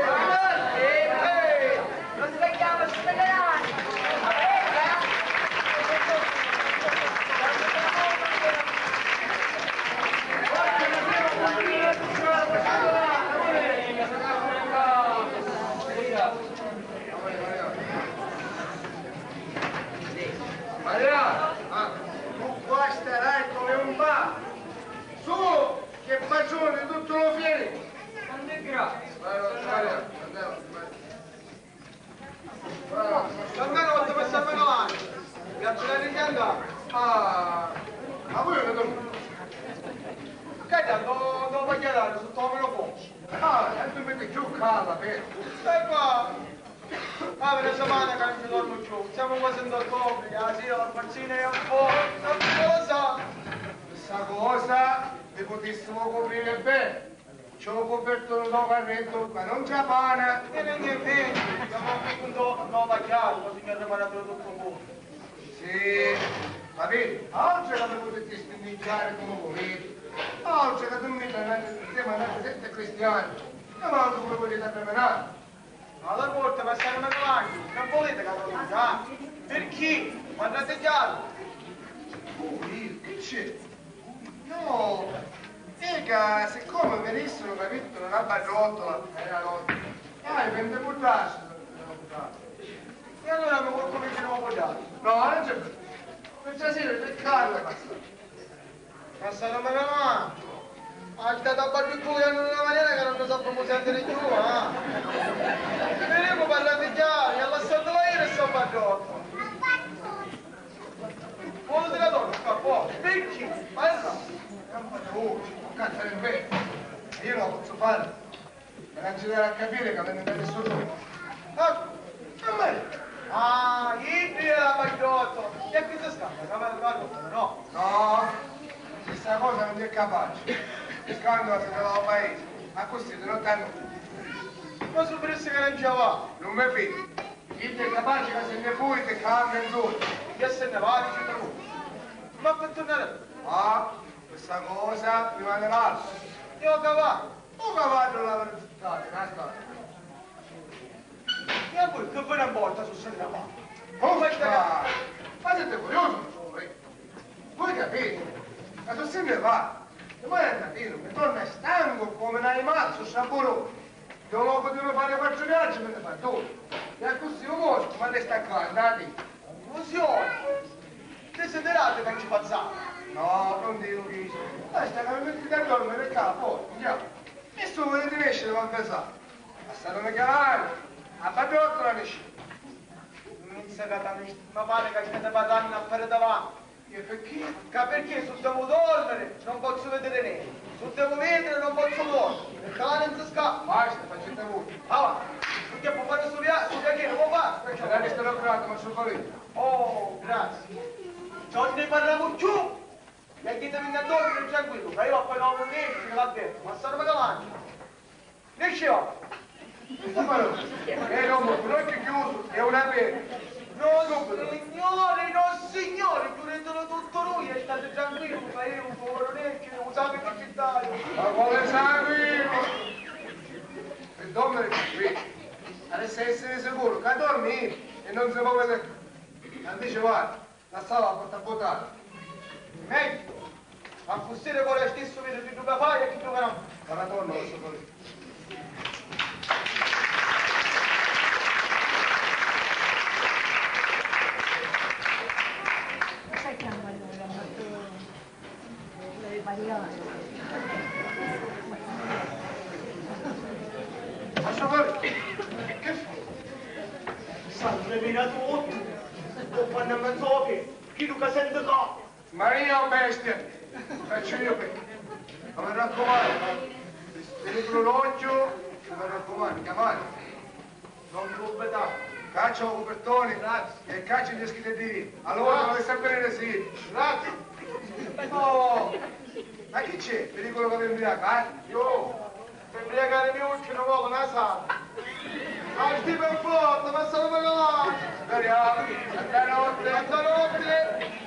Una settimana ca non ci dormu cchiù. Siamo quasi in ottobre, la sera, la mattina è un po', non si lo sa. Sta cosa vi putissimu cupriri bene. C'è un copertone da carretto, ma non c'è pana. E non è vero, siamo qui con do-, no pagliari, ma bisogna riparare tutto un po'. Sì, ma vedi, oltre che mi potete spinnicchiare come volete, oltre che dormite insieme a un'altra setta cristiana, io manco come volete camminare. Alla porta, ma stai una davanti, non volete che la mangia? Perché? Parlate chiaro. Pure io, che c'è? No, è ca siccome mi dissero ca vittero una barrottola e una notte, e hai venti puddassi. E allora mi vuoi come che non può dare? No, non c'è. Questa sera c'è Carla passa. Passa non me la manco. Ha stata a battere il culo in una maniera che non lo sappiamo sentire più, ah. Vedremo parlate chiaro, e ha lasciato la ira sta barrottola. Vuole della donna, sta fuori. Perché? Ma è là. Campa di voce, cazzo è vero. Io non posso fare. Ma non ci deve capire che venne da nessuno. Ah, a me. Ah, io la pagliotto. E qui si scappa, che me la no? No, questa cosa non è capace. Scandalo se ne va al paese. Ma così, te lo danno. Ma su presso che non ci va. Non mi fido. Chi è capace che se ne fuite, cambia insomma. Che se ne va, dice tu. Ma per tornare. Ah, questa cosa mi va ne va. Io che va? Un cavallu l'aveva zittatu, una storia. E a voi che ve ne importa su se ne va? Uffa! Ma siete curiosi, non so, eh? Voi capite? Ma su se ne va? E poi è andata, mi torna stanco come un mazzo, sciaburone. Io non potevo fare quattro viaggi, me ne fa due. E così un morto, ma resta qua, andate. Confusione! Desiderate che ci facciamo? No, non dico questo. Basta che mi mettete a dormire qua, poi, già. Nessuno volete nescere, ma pensate. Passatemi chiamare. A Padrotto la nescite. Non si cata nessuno, ma pare che state parlando a fare davanti. E perché? Ca perché se devo dormire non posso vedere niente, se devo vedere non posso dormire, e ca non si scappa. Basta, facete voi. Avanti, perché può fare sto via-, sto piacere, può fare, perciò. Sarà restaurato, ma sono farina. Oh, grazie. Non ne parliamo più. E ditemi a dormire tranquillo, che io appena ho un niente, che l'avverto, ma sarà che mangia. Nesci ora! Ero con l'occhio chiuso e una pena. No, signore, no, signore, chiudetelo tutto lui e state tranquillo, ma io un povero vecchio, non sape che ci dai. Ma come sai? E dorme qui. Adesso essere sicuro che dormi e non si muove. Invece guarda. Lassava a porta a votare. Meglio. Ma così ora stesso vedo chi tu fai e chi tu no. Ma la donna lo so. Sai che hanno allora, ma tu. Lascia fare. Che fai? Sangue vira tutto. O quando mi so che, chi tu che sente qua? Maria o bestia! Faccio io per. Ma mi raccomando, mi l'occhio, mi raccomando, chiamate. Non mi completare. Caccia un copertone. Grazie. E caccia gli scheletti. Allora, grazie. Dovete sapere sì. Grazie. Oh, ma chi c'è? Pericolo che vi imbriacate? Io, per imbriacare mi uccido, non vuole una sala. Arti per forza, ma sono regolare. Speriamo. Stanotte. Stanotte.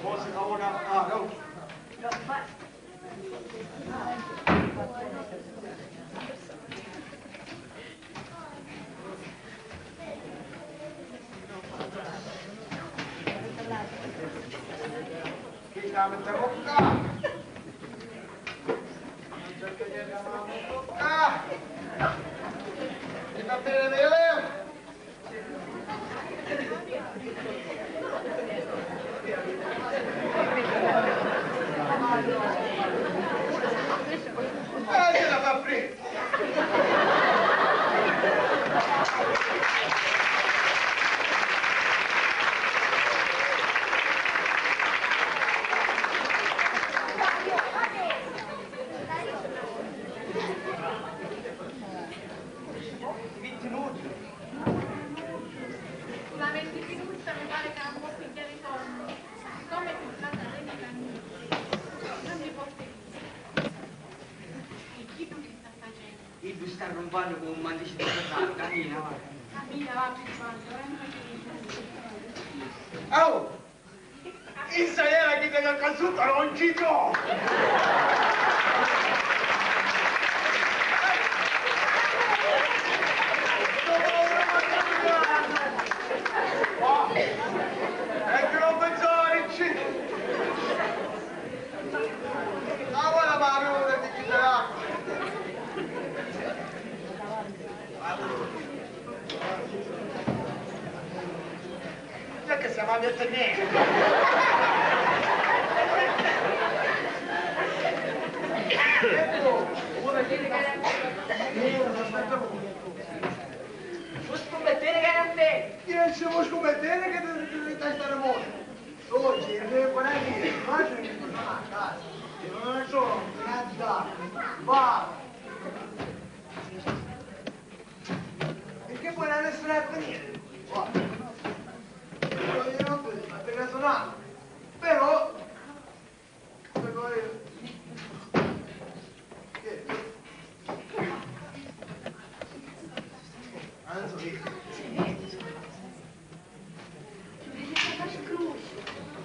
Mo si fa una, ah, no. Chi sta a mettere bocca? Bocca! Chi sta a bere mele? Sta rumpannu cu un manticci di ferraru, camina, va. Camina, va, più avanti, va. Oh! Issa era chi tenia casuta non ci so! E che non pensare, ci... Ah, guarda, ma avevo da dichiarare. Già che siamo a mezza niente. Ecco, vuole dire che... Vuoi scommettere che era a me? Io non ci vuoi scommettere che ti, ti, ti, ti stai stare morto. Oggi è vero, guarda che io non sono a casa. Io non sono, guarda. Va. Perché poi non è nessuno a venire. Guarda. Io non vedo, ma te ne sono. Però, però io... Che? Ah, non so io. Giulia, che sta scrusciu!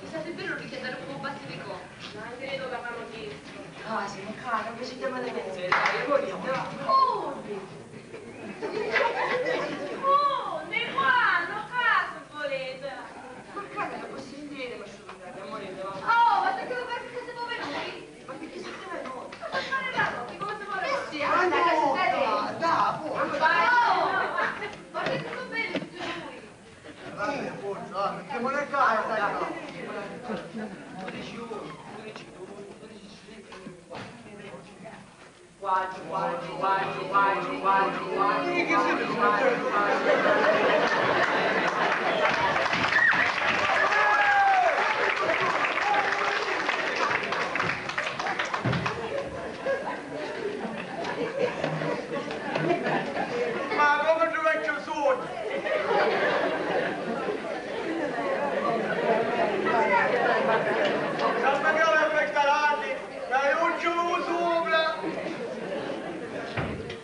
Chissà se è vero che andare un po' batti di co. Non credo che fanno questo. Ah, siamo cara, invece chiamare me. Dai, amore, amore. Come? Oh, ne quando? Caso volete? Ma cara, posso sentire, ma sciurati, amore, no. Oh, ma perché mi pare che siamo venuti? Ma perché siete venuti? Ma fare la notte, come se vuole? Eh sì, ma anda, no, dai, dai, amore. Ma vai, no, ma guarda che sono belli tutti e due. Vabbè, forza, va, mettiamone qua, dai, no. Dodici uno, dodici due, dodici cinque, quattro. Quattro, quattro, quattro, quattro, quattro. Ma come ci faccio sogno? Non mi piace questa ragna, ma io ci vuoi sopra.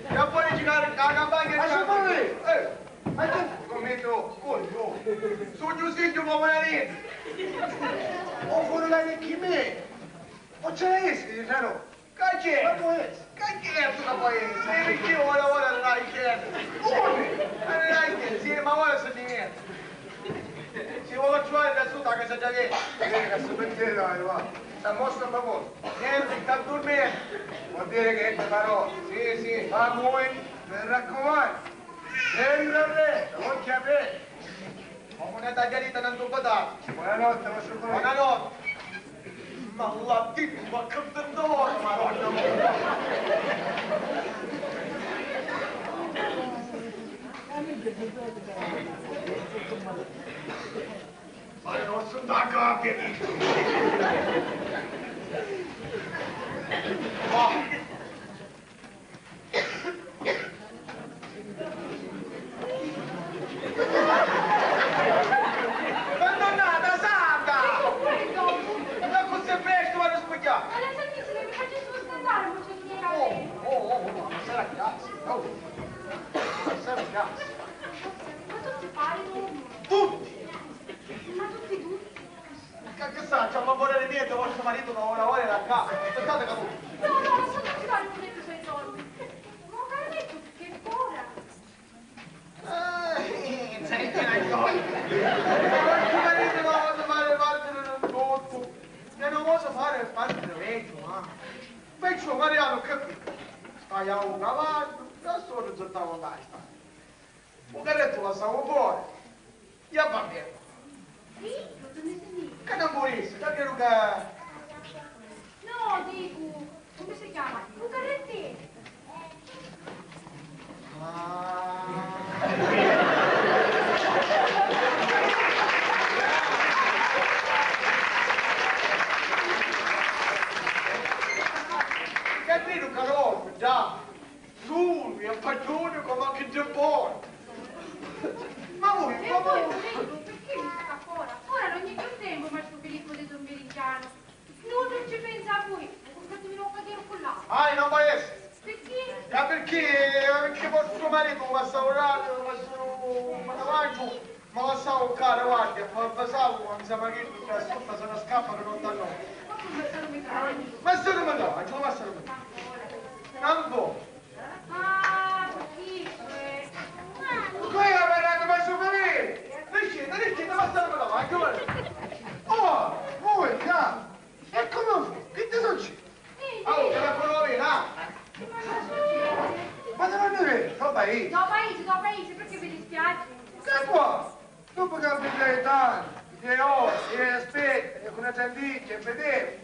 E poi girare la campagna. Ma sono lì. Eh, ma tu come tu? Coglione. Sogno, sogno, ma non è niente. O fuori la vecchia me. O c'è esse, no? Ca c'è? Ma può essere. Ca certu ca può essere. E perché ora, ora non hai chiesto? Come? Ma non hai chiesto, sì, ma ora si diventa. Si vuole trovare da sotto la casa già vecchia. Vedi che si pensiero, va. Sta mossa, ma cosa? Niente, sta dormendo. Vuol dire che è parola. Sì, sì. Ma voi, mi raccomando. Sempre a me, occhio aperto. Come una tagliarita non tu potato. Buonanotte, vostro collega. Buonanotte. Ma la tipa che vendora, Madonna mia. Ma non sono da capo, dico. Oh. Madonnata santa! Ma così presto vado a spugliare? Ma la Santissima, mi facessi scaldare un po' di mia. Oh, oh, oh, oh, ma sarà grazie, oh. Ma sarà grazie. Ma tutti pari, no? Tutti! Ma tutti, tutti? Che, che sa, c'è un lavoro di niente, vostro marito non lavora da qua. Aspettate che... No, no, lasciate stare, non è che sei torni. Ma che detto che ora? Eh, senti, ragione. Vostro marito non vuole fare parte del rapporto. Che non vuole fare parte del vecchio, ma... Vecchio Mariano, capito? Stai a un cavallo, da solo zottavo basta. Un carretto lasciamo fuori. Io va bene. Sì? Ma tu mi senti? Che non può essere, davvero che... No, dico, come si chiama? Un carrettino. Ah. Che vero, caro, già. Sulu e a patruni come che ti poi. Ma voi, e ma poi, voi... Perché mi sta fora? Ora non gli più tempo, ma sto Filippo di Don Verigliano. Non, non ci pensa a voi. Portatemi un po' di là. Ah, non va essere. Perché? Ma perché? Maritu mi passau ratu, mi passau un cavallu, mi lassau un caru guardia, poi avvisavu quantu siamo chiddu che a sutta se ne scappa di notte a notte. Ma se ne mangiava, non ce lo passa. Non può. Ah, perché? Qui ho parlato ma su venire. Riuscite, riuscite, ma se ne mangiava, anche voi. Oh, voi, là. E come fu? Che ti succede? Oh, che la colorina! Ma non è vero, sto paese. Sto paese, sto paese, perché vi dispiace? Che qua? Dopo che abbiamo tanto, che ore, che aspetta, e con la tanticchia, e vedere.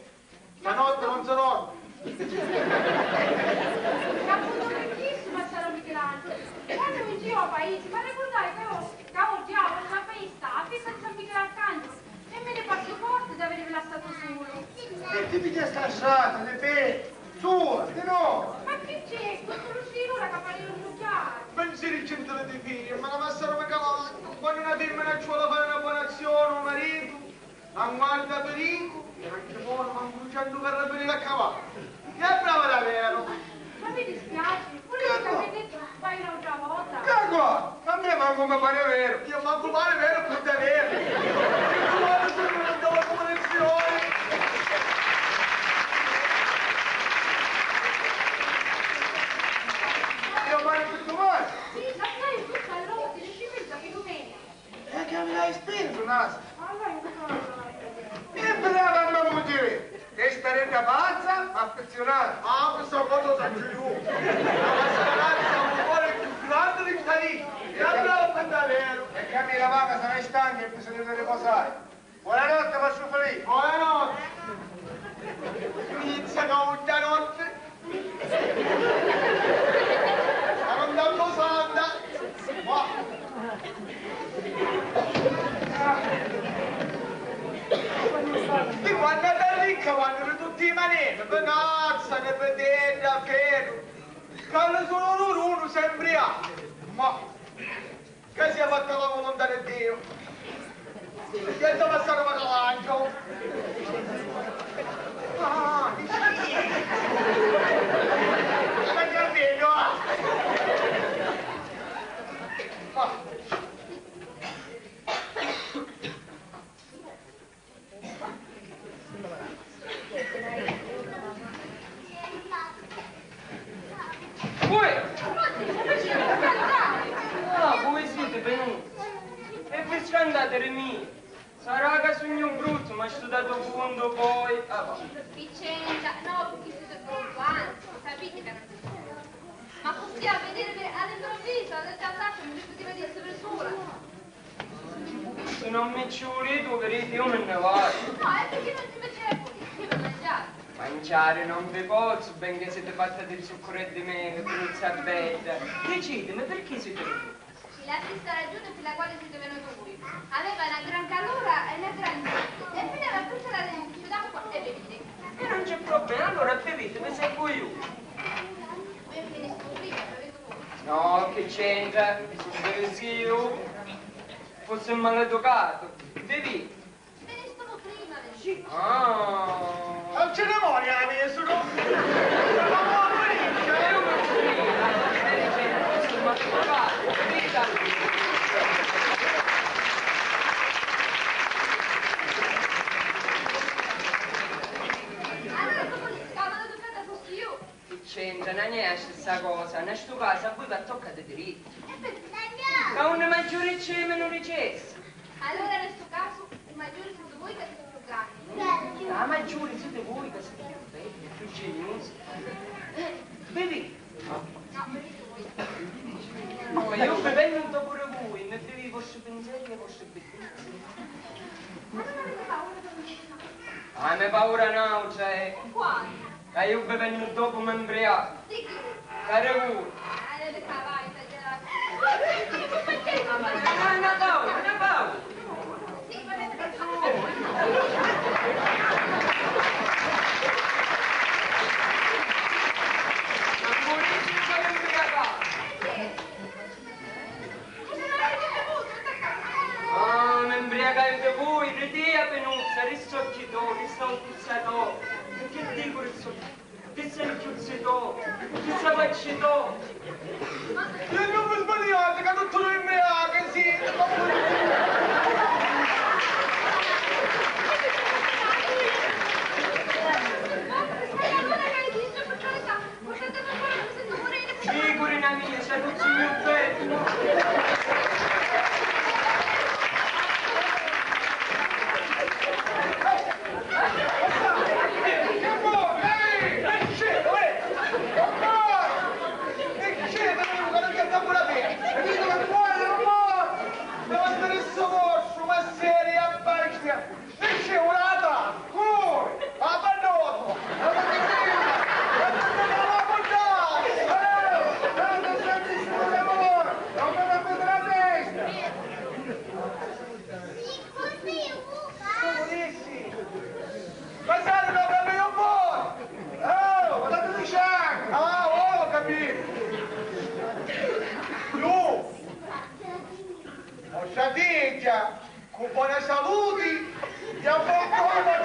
Stanotte non sono. E appunto per questo, massaro Michelangelo, quando vinceva a paese, ma ricordai che io, che oggi a vostra festa, a festa di San Michele Arcangelo, e mi ne passo forte di avervi lasciato solo. E ti piglia sta strada, le pe-, sua, di no! Ma che c'è? Questo Luciano la capanera un chiaro. Pensieri gentili di figli, ma la massaro Michelangelo, quando una femmina ci vuole fare una buona azione, un marito, non guarda pericolo, e anche buono, manco un centu carabinieri a cavallo. Che è brava davvero! Ma mi dispiace, pure io che avete detto vai un'altra volta. Che cosa? A me manco mi pare vero. Io manco pare vero, pure vero. Io guardo sempre una bella comunizione. Io pare più domani. Sì, ma sai, tutta all'ordine, ci pensa che domenica. E che mi l'hai spinto, Nasi? E brava mia moglie! È staretta pazza, ma affezionata. Ah, questa cosa la sacciu iu. La mascarata è un cuore più grande di Italia. E bravo davvero. E che mi la vaca sarà stanca e bisogna di riposare. Buonanotte, vostro Felice. Buonanotte. Inizia con buonanotte. Ma non tanto santa. Ma di quando era ricca, quando eri tutti i maneri, Venazza, ne vedete a ferro. Quando sono loro uno sempre ha. Ma Che sia fatta la volontà di Dio. Senza passare per l'angelo. Ah, dici, sta capendo, ah. Ah. Uè! Ah, voi siete venuti? E vi scantate di me? Sarà che sugnu bruttu, ma stu datu puntu poi. Ah, va. Vicenza, no, perché siete brutto, anzi, sapete che non si può. Ma così a vedervi all'improvviso, senza traccia, non vi poteva essere sola. Se non mi ci vuliti, u viditi, io mi nni vaiu. No, è perché non ti piaceva pulire, prima mangiare. Mangiare non vi pozzu, benché siti fatta di zuccaru e di meli, brutta e bedda. Dicitimi, perché siti venuti? Pi la stessa ragione pi la quale siti venuti voi. Aveva na gran calura e na gran siti, e mi dava a pensare di d'acqua e bevire. E non c'è problema, allora bevite, vi seguo io. Voi finistu prima, bevite voi. No, che c'entra? Sì, io fossi maleducato. Bevi. Ve ne stavo prima, ve ne. Ah. Non ce ne vuole a nessuno. Non vuole niente. Io non ci credo. Insomma, papà, vita. Allora, dopo, la maleducata fossi io. Chi c'entra? Non è la stessa cosa. In stu casu a voi vi tocca di dirittu. Ca unni maggiuri c'è, minuri c'è. Allora, in stu casu, u maggiuri siete voi ca siete più grandi. La maggiuri siete voi ca siete più belli, più geniusi. Bevi? No, bevite voi. No, io bevennu dopu di voi, mi bevi i vostri pensieri e i vostri Ah, me paura n'autra, eh. Quale? Ca io bevennu dopu mi mbriacu. Di chi? Ca di voi. Ah, di cavalli, esagerato. Ah, una paura, una paura. Sì, ma Ah, mi mbriacai di voi, ridìa, Pinuzza, risocchitò, risocchitò, che dico risocchitò? Chi sei chiuzzitò? Chi sei faccitò? Chi Sulu imbriachi siti, ma puru. Figuri na mia, c'è lu zio Bettino. Comu dissi? Passati no camminu un pocu! Oh, ma tantu diciamo! Ah, oh, ho capito! Lu! Vostra figghia, cu bona saluti, e a bocca